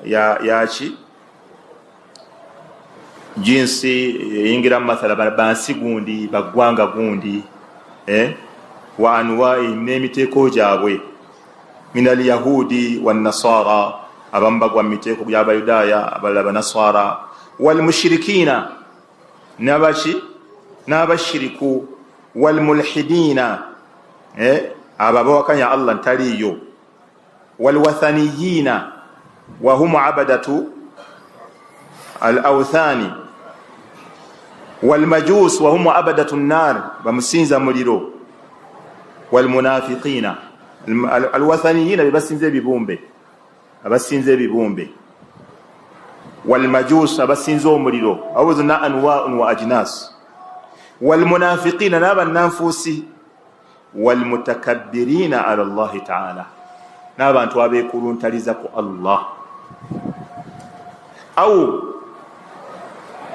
yaki jinsi eyingira mu mathala bansi gundi baggwanga gundi, wa anwaihim, n'emiteeko gyabwe. Min alyahudi wannasara, abamu bagwa mu miteeko gy'abayudaaya, abalala banasara. Walmushirikiina, nabaki n'abashiriku. Walmulhidiina, abo abawakanya Allah ntaliiyo. Walwathaniyiina wahumu abadatu al awthani. Walmajus wahumu abadatu nnar, bamusinza muliro. Walmunafiqiina, alwathaniyina bebasinza ebibumbe, abasinza ebibumbe. Walmajus abasinza omuliro, abo zonna anwaun wa ajnas. Walmunafiqiina n'abannanfuusi. Walmutakabbirina ala Allahi taala, n'abantu abeekuluntaliza ku Allah. Au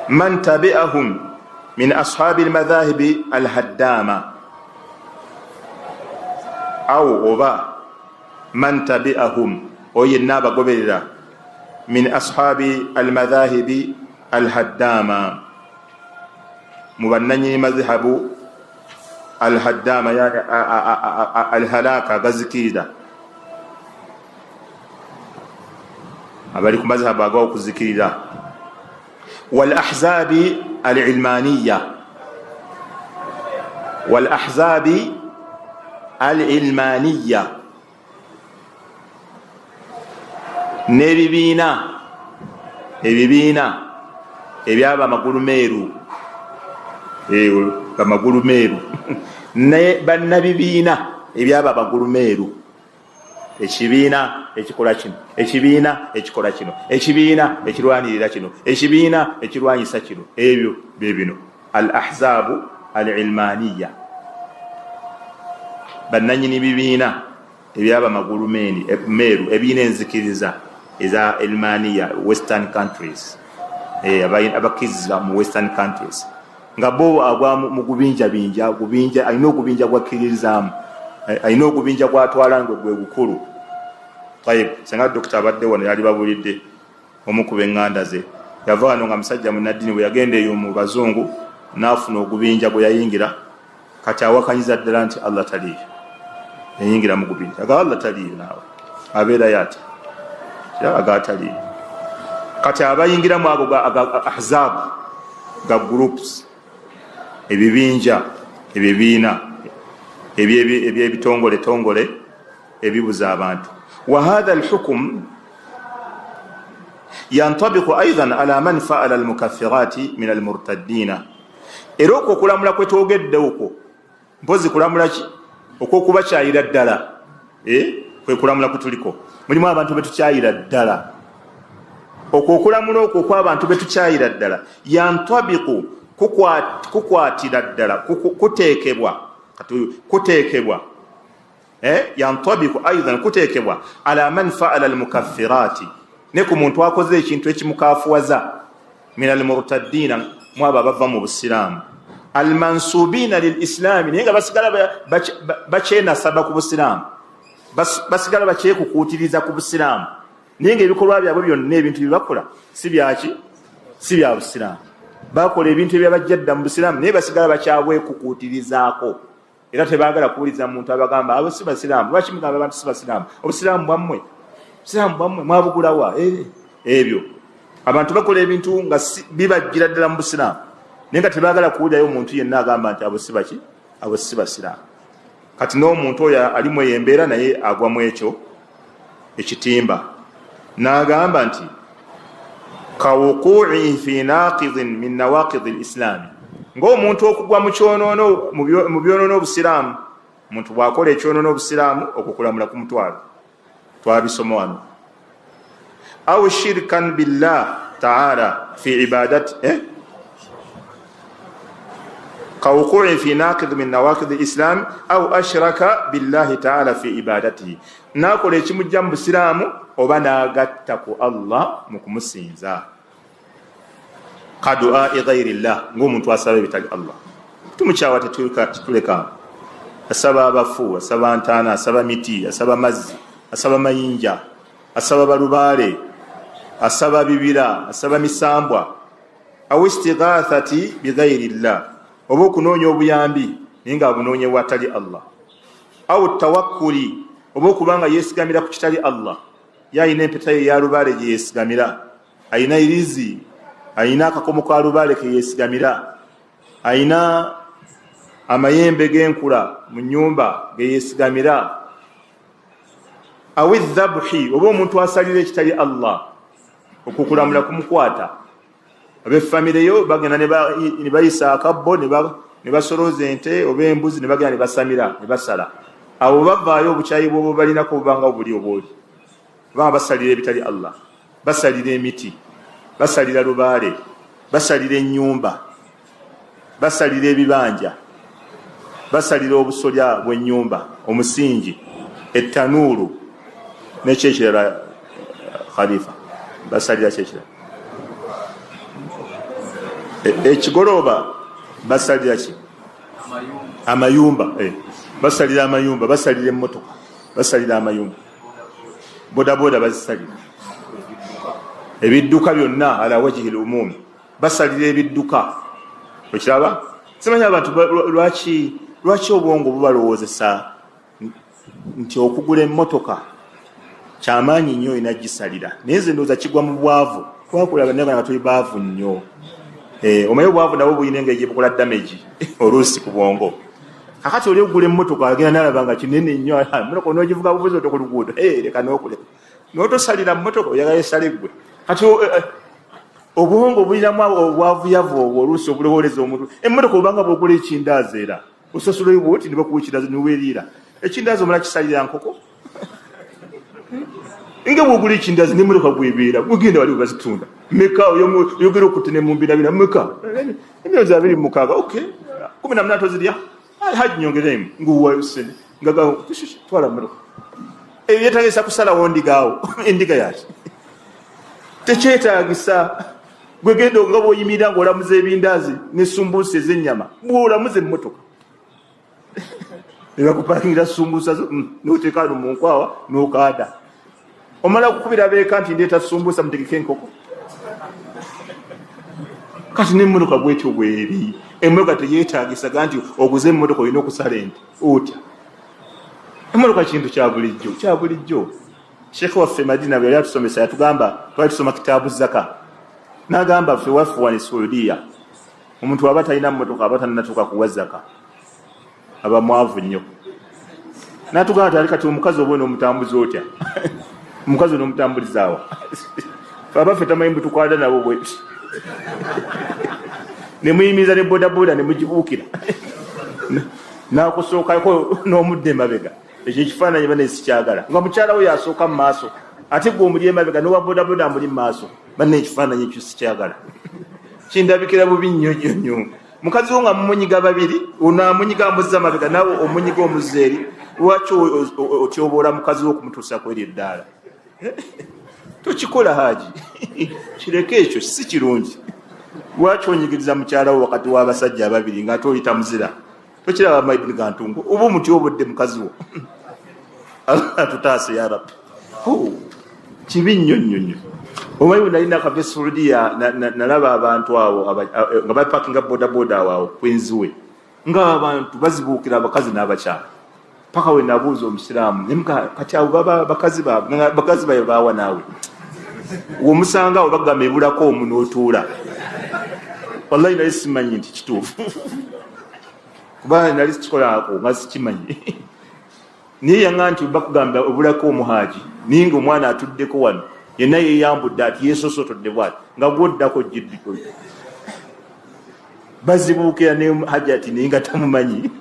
man tabi'ahum min ashabi almadhahibi alhaddama, au oba man tabi'ahum, oyo yenna abagoberera, min ashabi almadhahibi alhaddama, mu bannanyini madhhabu alhaddama, yani alhalaka, agazikirira, abali ku madhhabu agawo okuzikirira. Wal ahzabi alilmaniya, wal ahzabi alilmaniya, n'ebibiina ebibiina ebyaba amagulu meeru, amagulu meeru, ne bannabibiina ebyaba amagulu meeru, ekibiina ekikola kino, ekibiina ekikola kino, ekibiina ekirwanirira kino, ekibiina ekirwanyisa kino, ebyo bye bino al ahzabu al ilmaniya, bannanyini bibiina ebyaba amagulu meeru, ebiina enzikiriza eza ilmaniya, western countries, abakkiriza mu western countries, nga bo agwa mu gubinjabinja, gubinja alina ogubinja gwakkiririzaamu, alina ogubinja gwatwala nga gwe gukulu. Tayib, senga dokita abadde wano yali babulidde omu ku b'eŋŋanda ze, yava wano nga musajja munnaddini, bwe yagenda eyo mu bazungu n'afuna ogubinja gwe yayingira, kati awakanyiza ddala nti Allah taliiyo, yayingira mu gubinja aga Allah taliiyo, naawe abeerayo ati aga taliiyo. Kati abayingiramu ago ahzab, ga groups, ebibinja, ebibiina ebyebitongole tongole ebibuza abantu. Wa hadha alhukm yantabiqu aidan ala man faala almukaffirati min almurtaddina. Era okwo okulamula kwetwogedde okwo mpozi kulamula ki okwokubakyayira ddala, kwe kulamula kutuliko. Mulimu abantu betukyayira ddala. Okwo okulamula okwo okw'abantu betukyayira ddala yantabiqu, kukwatira ddala, kuteekebwa, kuteekebwa, yantabiqu aidan, kuteekebwa ala man faala almukaffirati, ne ku muntu akoze ekintu ekimukafuwaza, min almurtaddina, mwabo abava mu busiraamu, almansubina lilislami, naye nga basigala bakyenasaba ku busiraamu, basigala bakyekukuutiriza ku busiraamu, naye nga ebikolwa byabwe byonna ebintu byebakola si byaki, si bya busiraamu. Bakola ebintu ebyabajja dda mu busiraamu, naye basigala bakyabwekukuutirizaako, era tebaagala kuwuliza muntu abagamba abo si basiraamu. Lwaki mugamba abantu si basiraamu? Obusiraamu bwammwe, obusiraamu bwammwe mwabugulawa? Ebyo abantu bakola ebintu nga bibajjira ddala mu busiraamu, naye nga tebaagala kuwulirayo omuntu yenna agamba nti abo si baki, abo si basiraamu. Kati n'omuntu oyo alimu eyo embeera naye agwa mu ekyo ekitimba, n'agamba nti kawuquuihi fi naqidin min nawaqidi lislaami, ng'omuntu okugwa mu kyonoono, mu byonoono obusiraamu. Omuntu bw'akola ekyonoono obusiraamu, okwo kulamula kumutwalo, twabisoma wano. Au shirkan billah taala fi ibadati, kawuquuihi fi naqid min nawaqidi lislaami au ashraka billahi taala fi ibadatihi, n'akola ekimujja mu busiraamu oba n'agatta ku Allah mu kumusinza, kaduai ghairi llah, ng'omuntu asaba ebitali Allah. Tumukyawa, tetuleka. Asaba abafu, asaba ntaana, asaba miti, asaba mazzi, asaba mayinja, asaba balubaale, asaba bibira, asaba misambwa. Au istighathati bighairi llah, oba okunoonya obuyambi naye nga abunoonye watali Allah. Au tawakkuli, oba okuba nga yeesigamira ku kitali Allah. Ye alina empeta ye eya lubaale gye yeesigamira, alina irizi, alina akakomo ka lubaale ke yeesigamira, alina amayembe g'enkula mu nnyumba ge yeesigamira. Awi dhabhi, oba omuntu asalira ekitali Allah, okukulamula kumukwata. Ab'effamire yo bagenda ne bayisa akabbo ne basolooza ente oba embuzi, ne bagenda ne basamira ne basala. Abo bavaayo obukyayi bwobo balinako bubanga buli obwoli, kubanga basalira ebitali Allah, basalira emiti, basalira lubaale, basalira ennyumba, basalira ebibanja, basalira obusolya bw'ennyumba, omusingi, ettanuulu nekyekirala. Khalifa, basalira kyekirala, ekigolooba basalira ki? Amayumba. Basalira amayumba, basalira emmotoka, basalira amayumba, bodaboda bazisalira, ebidduka byonna ala wajihi lumumi basalira ebidduka. Okiraba, simanyi abantu lwaki obwongo bubalowoozesa nti okugula emmotoka kyamaanyi nnyo olina gisalira. Naye nze ndowooza kigwa mu bwavu. Twakulaba naye nga tuli baavu nnyo. Omanyi obwavu nabwo bulina engeri gye bukola damage oluusi ku bwongo. Kakati oli okugula emmotoka agenda nalaba nga kinene nnyo, mmotoka onoogivuga buvuzi oto ku luguudo, leka n'okuleka n'otosalira mmotoka, oyagala esale ggwe. Kati obwongo bulinamu obwavuyavu obwo oluusi obulowooleza omuntu emmotoka. Obanga bwogula ekindaazi era osasulayo bwoti ne bakuwa ekindaazi niweeriira ekindaazi, omala kisalira nkoko. Nga bwogula ekindaazi nemmotoka bwebeera, gwegenda wali webazitunda meka, oyogera okutte ne mumbinabina meka, 26,000, ok, 18 tozirya, haji nyongeremu nguwa sente nga twala mmotoka. Ebyo byetagisa kusalawo ndigaawo, endiga yaki? Tekyetagisa. Gwegenda nga bwoyimirira ngaolamuza ebindaazi nesumbuusa ez'ennyama, bwolamuza emmotoka nebakupakingira sumbuusa zo, noteeka no munkwawa nokaada, omala kukubira beeka nti ndeeta sumbuusa, mutegeke enkoko. Kati nemmotoka bwetyo bweri. Emmotoka teyetagisaga nti oguze emmotoka olina okusala ente otya. Emmotoka kintu kya bulijjo, kya bulijjo, Sheekh waffe Madina bwe yali atusomesa yatugamba, twali tusoma kitaabu zaka, n'agamba ffe waffe wano e Saudiya omuntu aba talina mmotoka aba tannatuuka kuwa zaka, aba mwavu nnyo. N'atugamba nti ali kati omukazi oba onoomutambuza otya? Omukazi onoomutambulizaawa? Fe abaffe tamanyi mbu tukwata nabo bwe ne muyimiriza ne bodaboda ne mugibuukira n'akusookako n'omudda emabega. Ekyo ekifaananyi bane sikyagala, nga mukyala we yasooka mu maaso ate gwe omuli emabega n'owa bodaboda amuli mu maaso. Banne ekifaananyi ekyo sikyagala, kindabikira bubi nnyo nnyo nnyo. Mukazi wo nga mumunyiga babiri, ono amunyiga amuzza mabega, naawe omunyiga omuzza eri. Lwaki otyoboola mukazi wo okumutuusa ku eryo eddaala? Tokikola Haji, kireke ekyo, si kirungi. Lwaki onyigiriza mukyala wo wakati w'abasajja ababiri ng'ate oyita muzira? Tokiraba Maibuni Gantungu, oba omutyobodde mukazi wo. Allah tutaase ya Rabbi. Kibi nnyo nnyo nnyo. Omanyi bwe nali nakava e Saudiya nalaba abantu awo nga bapakinga bodaboda awo awo Queensway, nga abantu bazibuukira abakazi n'abakyala, paka we nabuuza omusiraamu nemuka kati abo baba bakazi baabwe, nga bakazi baabwe baawa naawe womusanga awo bagamba ebulako omu n'otuula. Wallahi nali simanyi nti kituufu, kuba nali sikikolako nga sikimanyi, naye yanga nti bakugamba obulako omuhaaji, naye nga omwana atuddeko wano yenna yeyambudde ati yesosotodde bwati nga gwoddako jiddi bazibuukira ne hajati naye nga tamumanyi,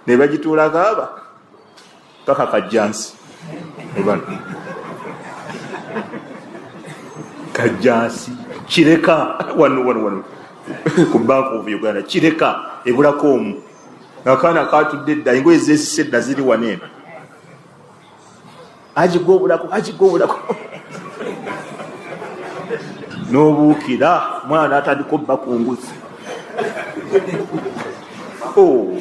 ne bagituulako aba paka kajjansi kajjansi kireka wano wano wano ku Bank of Uganda, kireka ebulako omu, akaana katudde dda, engoye zesise dda ziri wano eno, agigwa obulako, agigwa obulako n'obuukira mwana n'atandika obba ku nguzi. Oh.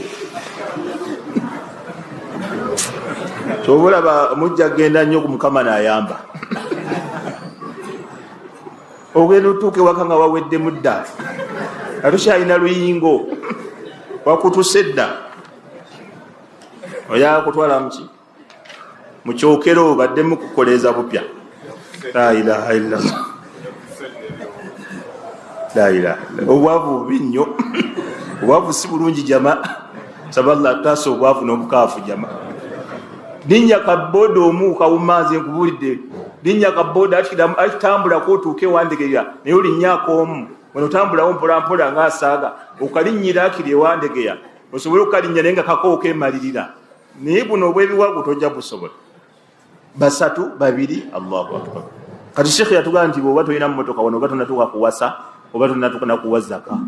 Kyoba olaba mujja kugenda nnyo ku Mukama n'ayamba, ogenda otuuka ewaka nga waweddemu dda, nga tokyalina luyingo, wakutuse dda, oyagala kutwala muki mukyokero baddemu kukoleeza bupya. La ilaha illallah, la ilaha illallah. Obwavu bubi nnyo, obwavu si bulungi jama. Saba Allah atutaase obwavu n'obukaafu jama. Linnya kaboda omu kawuma, nze nkubuulidde, linnya kaboda akitambulako otuuke ewandegeya, naye olinnyako omu wano otambulawo mpolampola ng'asaaga okalinnyira akiri ewandegeya osobole okukalinnya, naye nga kakooka emalirira. Naye buno obw'ebiwagu tojja busobola, basatu babiri. Allahu akbar. Kati shekhe yatugamba nti bw'oba tolina mmotoka wano oba tonatuuka kuwasa oba tonatuuka nakuwa zaka,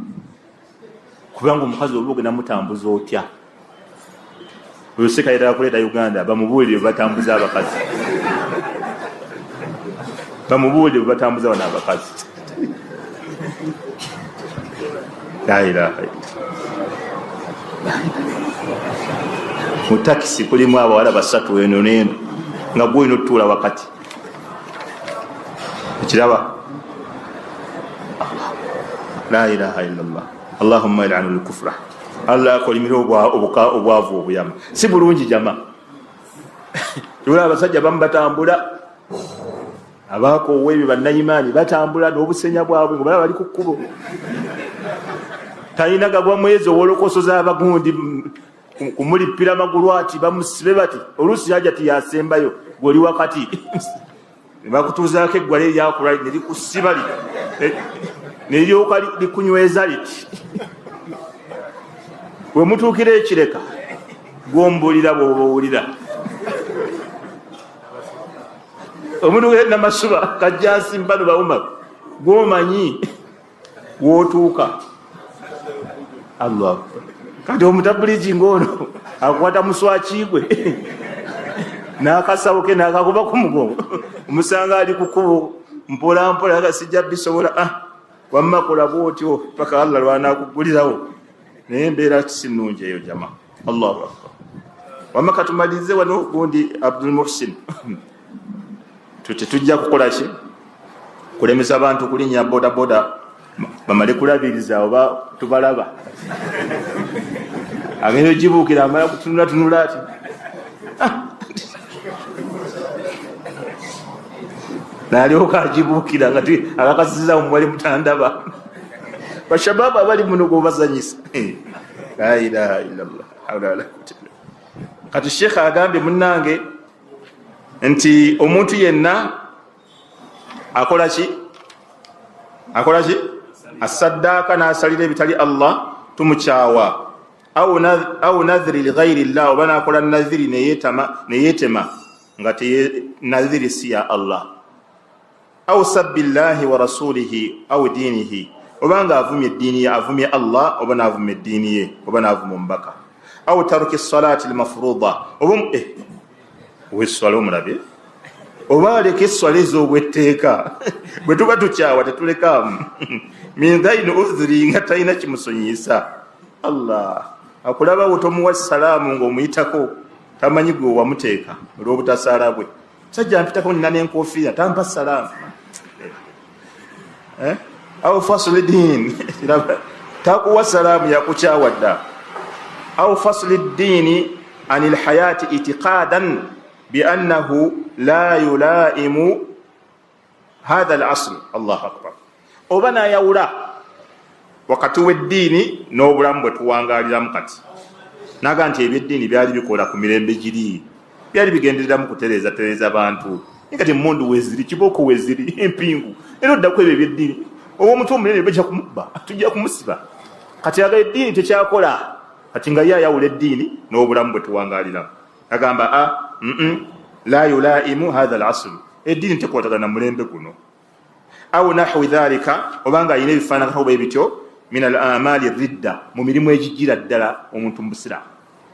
kubanga omukazi oba ogenda mutambuza otya? Oyo sekayetala kuleeta Uganda, bamubuulire bwe batambuza abakazi, bamubuulire bwe batambuza bano abakazi. La ilaha illallah. Mu takisi kulimu abawala basatu eno n'eno, nga gwe olina otutuula wakati, ekiraba. La ilaha illallah. Allahumma ilanu lkufra. Allah akolimire obwavu obuyama, si bulungi jama. Tula abasajja bamu batambula abaakoowa ebyo, bannayimaani batambula n'obusenya bwabwe nga balaba bali ku kkubo, talina gagwa mwezi owolokoso z'abagundi kumulippira magulu ati bamusibe bati, oluusi yaja tiyasembayo, gwoli wakati nebakutuuzaako eggwala eryakula ne likusiba ne liryoka likunyweza liti we mutuukira ekireka gwombulira bw'oba owulira omuntu namasuba kajjansi mbano bauma gwomanyi wootuuka. Allah, kati omutabuligi ngaono akwata muswaki gwe n'akasawo ke n'akakuba ku mugongo, omusanga ali ku kkubo mpola mpola, aga sijja bisobola. Ah, wamma kola bwotyo paka Allah lwanakugulirawo, naye embeera si nnungi eyo jama. Allahu akbar. Wamma katumalirize wano gundi Abdul Muhsin, tetujja kukola ki kulemesa bantu kulinnya bodaboda, bamale kulabiriza oba tubalaba agenda ogibuukira amala kutunula tunula ati. Nalyoka agibuukira nga akakasiza mumwali mutandaba. Bashababu abali muno gobazanyisa. La ilaha illallah, hawla wala quwwata illa billah. Kati Sheikh agambye munnange nti omuntu yenna akola ki? Akola ki? Asaddaaka n'asalira ebitali Allah, tumukyawa. Au nadhiri lighairi llah, oba nakola nadhiri neyetema nga nadhiri si ya Allah. Au sabbi llahi wa rasulihi au dinihi, oba nga avumye eddiini ye, avumye Allah oba n'avuma eddiini ye oba n'avuma omubaka. Au taruki salati lmafruda, oba weswala omulabye oba aleka eswala ez'obwetteeka. Bwe tuba tukyawa tetulekaamu. Min ghairi udhuri, nga talina kimusonyiyisa. Allah akulabawo, tomuwa salaamu ng'omuyitako, tamanyi gwe wamuteeka olw'obutasaala bwe. Sajja mpitako nina n'enkofiira, tampa salaamu. Au fasli din, takuwa salaamu, yakukyawa dda. Au fasli ddiini ani lhayati itiqadan biannahu la yulaimu hatha al asl. Allahu akbar! Oba nayawula wakati w'eddiini n'obulamu bwe tuwangaliramu kati, naga nti ebyeddiini byali bikola ku mirembe giri, byali bigendereramu kutereeza tereeza bantu, naye kati emundu weziri, kibooko weziri, empingu, era oddaku ebyo ebyeddiini, oba omuntu omunene bajja kumubba, tujja kumusiba. Kati aga eddiini tekyakola kati, nga ye ayawula eddiini n'obulamu bwe tuwangaliramu. Agamba a la yulaimu hatha al asl, eddiini tekwatagana na mulembe guno. Au nahwi dhalika, obanga alina ebifaananako bwe bityo, min al amali ridda, mu mirimu egijjira ddala omuntu mu busiraamu.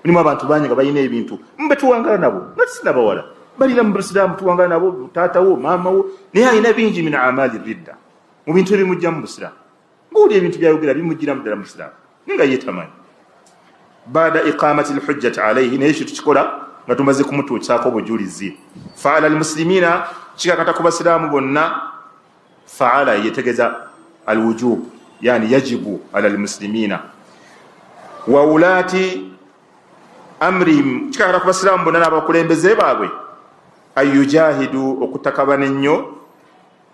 Mulimu abantu bangi nga balina ebintu mbe tuwangala nabo, nga sinabawala balina mu busiraamu, tuwangala nabo, taatawo, maamawo, naye alina bingi min amali ridda, mu bintu ebimujja mu busiraamu. Ngaoli ebintu byayogera bimugiramu ddala mu busiraamu, naye nga yetamanyi. Bada iqamati lhujjati alaihi, naye ekyo tukikola nga tumaze kumutuusaako obujulizi. Faala almuslimina, kikakata ku basiraamu bonna. Faala yetegeza alwujub, yani yajibu ala almuslimina wa wulati amrihim, kikakata ku basiraamu bonna n'abakulembeze baabwe, ayujahidu, okutakabana ennyo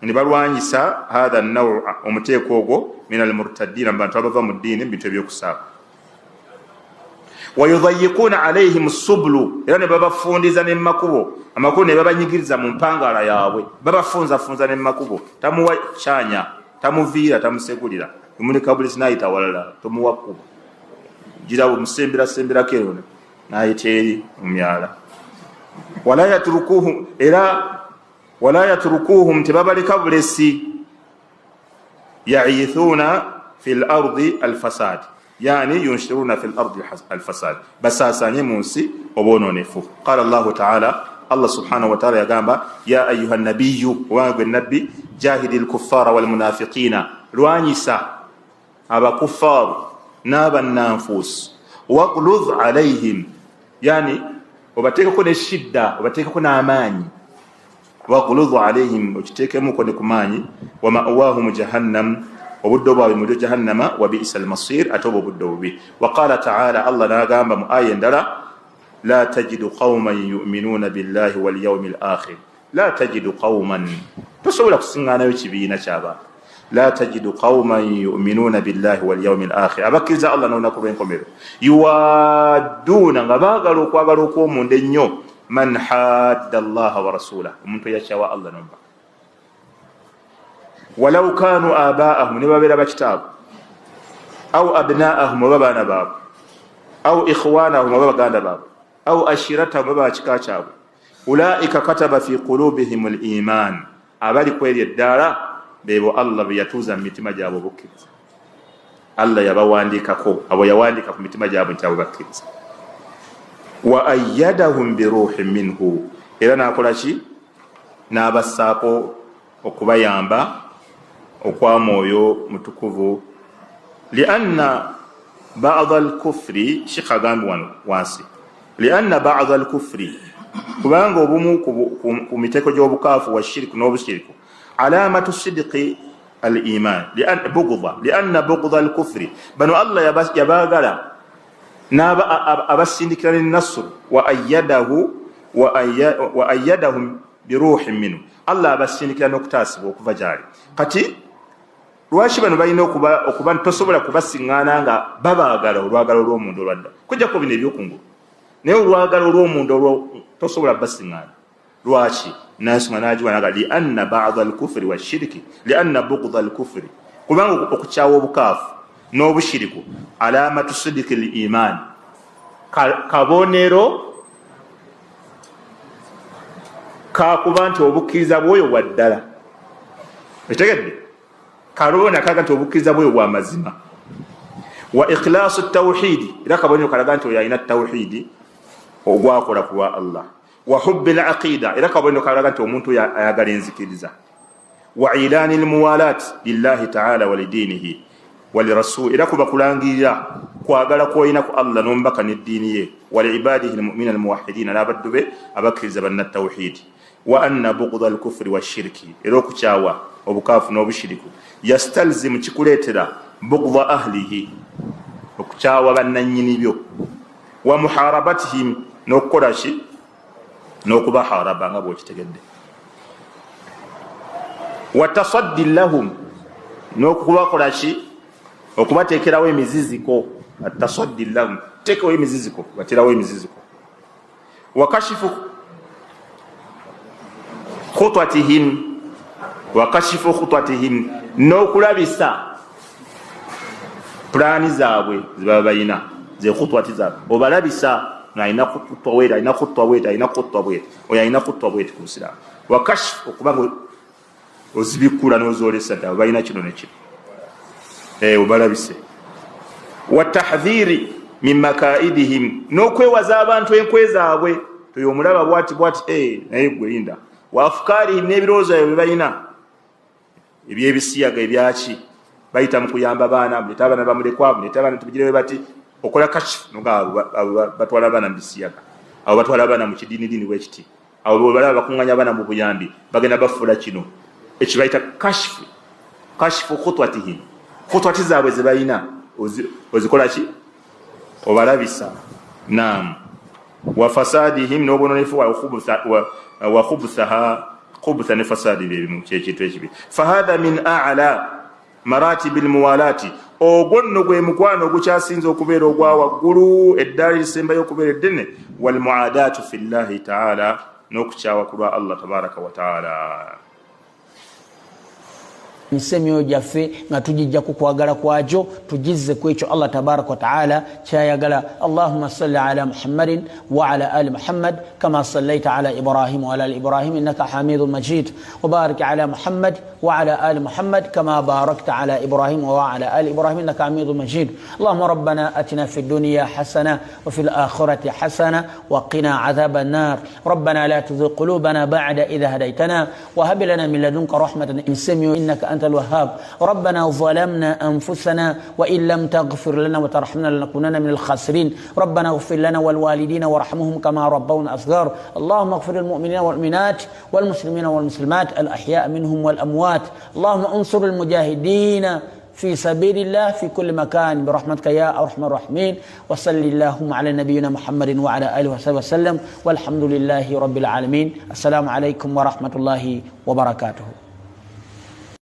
ne balwanyisa, hatha nawa, omuteeko ogwo, min almurtadina, mu bantu abava mu ddiini mu bintu ebyokusaaba. Wayudayikuuna alaihim subulu, era ne babafundiza nemakubo, amakubo ne babanyigiriza mu mpangala yaabwe, babafunzafunza nemakubo. Tamuwa kyanya, tamuviira, tamusegulira, emuleka bulisi nayita walala, tomuwa kkubo, gira musemberasemberako ero nayita eri mu myala. Wala yatrukuhum, era wala yatrukuhum, tebabaleka bulesi, yaithuuna fi lardi alfasad, yani yunshiruna fi lardi alfasad, basaasanye mu nsi obwononefu. Qala llahu taala, Allah subhanahu wataala yagamba, ya ayuha nabiyu, obanga gwe nabbi, jahidi lkuffara walmunafiqina, lwanyisa abakufaaru n'abannanfuusi, wagludh alaihim, yani obateekeko ne shidda, obateekeko n'amaanyi, wagludh alaihim, okiteekemuko ne ku maanyi, wa mawahum jahannam, obuddo bwabwe mulyo jahannama, wa bisa almasir, ate obwo obuddo bubi. Waqala taala, Allah n'agamba mu aya endala, la tajidu qauman yuminuuna billahi walyaumi lakhir. La tajidu qauman, tosobola kusiŋŋaanayo kibiina kyabantu, la tajidu qauman yuminuuna billahi walyaumi lakhir, abakkiriza Allah n'olunaku lw'enkomero, yuwadduuna, nga baagala okwagala okw'omunda ennyo, man hadda allaha wa rasulah, omuntu eyakyawa Allah nomubaka, walau kanu abaahum, ne babeera bakitaabwe, au abnaahum, oba baana baabwe, au ikhwanahum, oba baganda baabwe, au ashiratahum, oba bakika kyabwe. Ulaika kataba fi qulubihim liman, abali kweri eddaala bebo Allah be yatuuza mu mitima gyabwe obukkiriza. Allah yabawandiikako, abo yawandiika ku mitima gyabwe nti abo bakkiriza. Wa ayadahum biruhin minhu, era nakola ki? N'abassaako okubayamba okwa mwoyo mutukuvu. Lianna bada alkufri, shekh agambye wano wansi, lianna bada alkufri, kubanga obumu ku miteeko gy'obukaafu, wa shiriku, n'obushiriku, alamatu sidiki al iman, bugda, lianna bugda alkufri, bano Allah yabaagala abasindikira ne nasuru, wa ayadahum Biruhin minhu, Allah abasindikira n'okutaasibwa okuva gyali. Kati lwaki bano balina okuba tosobola kubasiŋŋaana nga babaagala olwagala olw'omunda olwadda, kujjako bino ebyokungulu, naye olwagala olw'omunda olwo tosobola basiŋŋaana. Lwaki? Nansonga nagiwa naga lianna bada alkufuri washiriki, lianna bugda alkufuri, kubanga okukyawa obukaafu n'obushiriku alamatu sidiki l imaani, kabonero kakuba nti obukkiriza bwoyo bwa ddala. Ekitegedde kalona kalaga nti obukkiriza bwoyo bwa mazima. Wa ikhlaasu tawhidi, era kabonero kalaga nti oyo alina tawhidi ogwakola ku lwa Allah. Wa hubbi l aqida, era kabonero kalaga nti omuntu oyo ayagala enzikiriza. Wa ilaani lmuwalaat lillahi taala wa lidiinihi walirasul, era kuba kulangirira kwagala kwolina ku Allah n'omubaka n'eddiini ye. Waliibadihi lmumina almuwahidina, n'abaddu be abakkiriza bannatawhidi. Wa anna bugda alkufuri washiriki, era okukyawa obukaafu n'obushiriku yastalzimu, kikuleetera bugda ahlihi, okukyawa bannannyini byo. Wa muharabatihim, n'okukola ki? N'okubaharaba nga bwokitegedde. Wa tasaddi lahum, n'okubakola ki? Okubateekerawo emiziziko. Atasaddi lahum, teekawo emiziziko, baterawo emiziziko. Wakashifu khutwatihim, wakashifu khutwatihim, n'okulabisa pulaani zaabwe zebaba balina, ze khutwati zaabwe obalabisa, alina kutwa bweti, alina kutwa bweti, alina kutwa bweti, oyo alina kutwa bweti ku busiraamu. Wakashifu, okuba nga ozibikula n'ozolesa nti abo balina kino nekino, obalabise. Watahdhiri min makaidihim, n'okwewaza abantu enkwe zaabwe, toyo omulaba bwati bwati, naye gwe linda. Wa afukarihim, n'ebirowoozo byabwe bye balina ebyebisiyaga ebyaki, bayita mu kuyamba baana, mulete abaana bamulekwa, mulete abaana tubigirewe bati, okola kashifu noga abo batwala abaana mu bisiyaga, abo batwala abaana mu kidiinidiini bwekiti, abo bwebalaba bakuŋŋanya abaana mu buyambi bagenda bafuula kino ekibayita kashifu, kashifu khutwatihim, khutwati zaabwe ze balina ozikola ki? Obalabisa. Naam, wa fasadihim, n'obwononefu, wa khubuthaha, khubutha ne fasadi byebimu, kyekintu ekibi. Fahatha min ala maratibi lmuwalati, ogwo nno gwe mukwano ogukyasinze okubeera ogwa waggulu, eddaala erisembayo okubeera eddene. Walmuadatu fi llahi taala, n'okukyawa ku lwa Allah tabaraka wataala. Nsi emyoyo gyaffe nga tugijja ku kwagala kwagyo, tugizze ku ekyo Allah tabaraka wataala kyayagala. Allahuma salli ala Muhammadin waala ali Muhammad kama sallaita ala Ibrahim waala ali Ibrahim innaka hamidu majid, wabarik ala Muhammad waala ali Muhammad kama barakta ala Ibrahim waala ali Ibrahim innaka hamidu majid. Allahuma rabbana atina fi dunya hasana wafi lakhirati hasana waqina adhaba annar. Rabbana la tuzigh qulubana bada idha hadaytana wahab lana min ladunka rahmatan innaka أنت الوهاب. ربنا ظلمنا أنفسنا وإن لم تغفر لنا وترحمنا لنكونن من الخاسرين. ربنا اغفر لنا والوالدين وارحمهم كما ربونا صغار. اللهم اغفر للمؤمنين والمؤمنات والمسلمين والمسلمات الأحياء منهم والأموات. اللهم انصر المجاهدين في سبيل الله في كل مكان برحمتك يا أرحم الراحمين. وصل اللهم على نبينا محمد وعلى آله وصحبه وسلم، والحمد لله رب العالمين. السلام عليكم ورحمة الله وبركاته.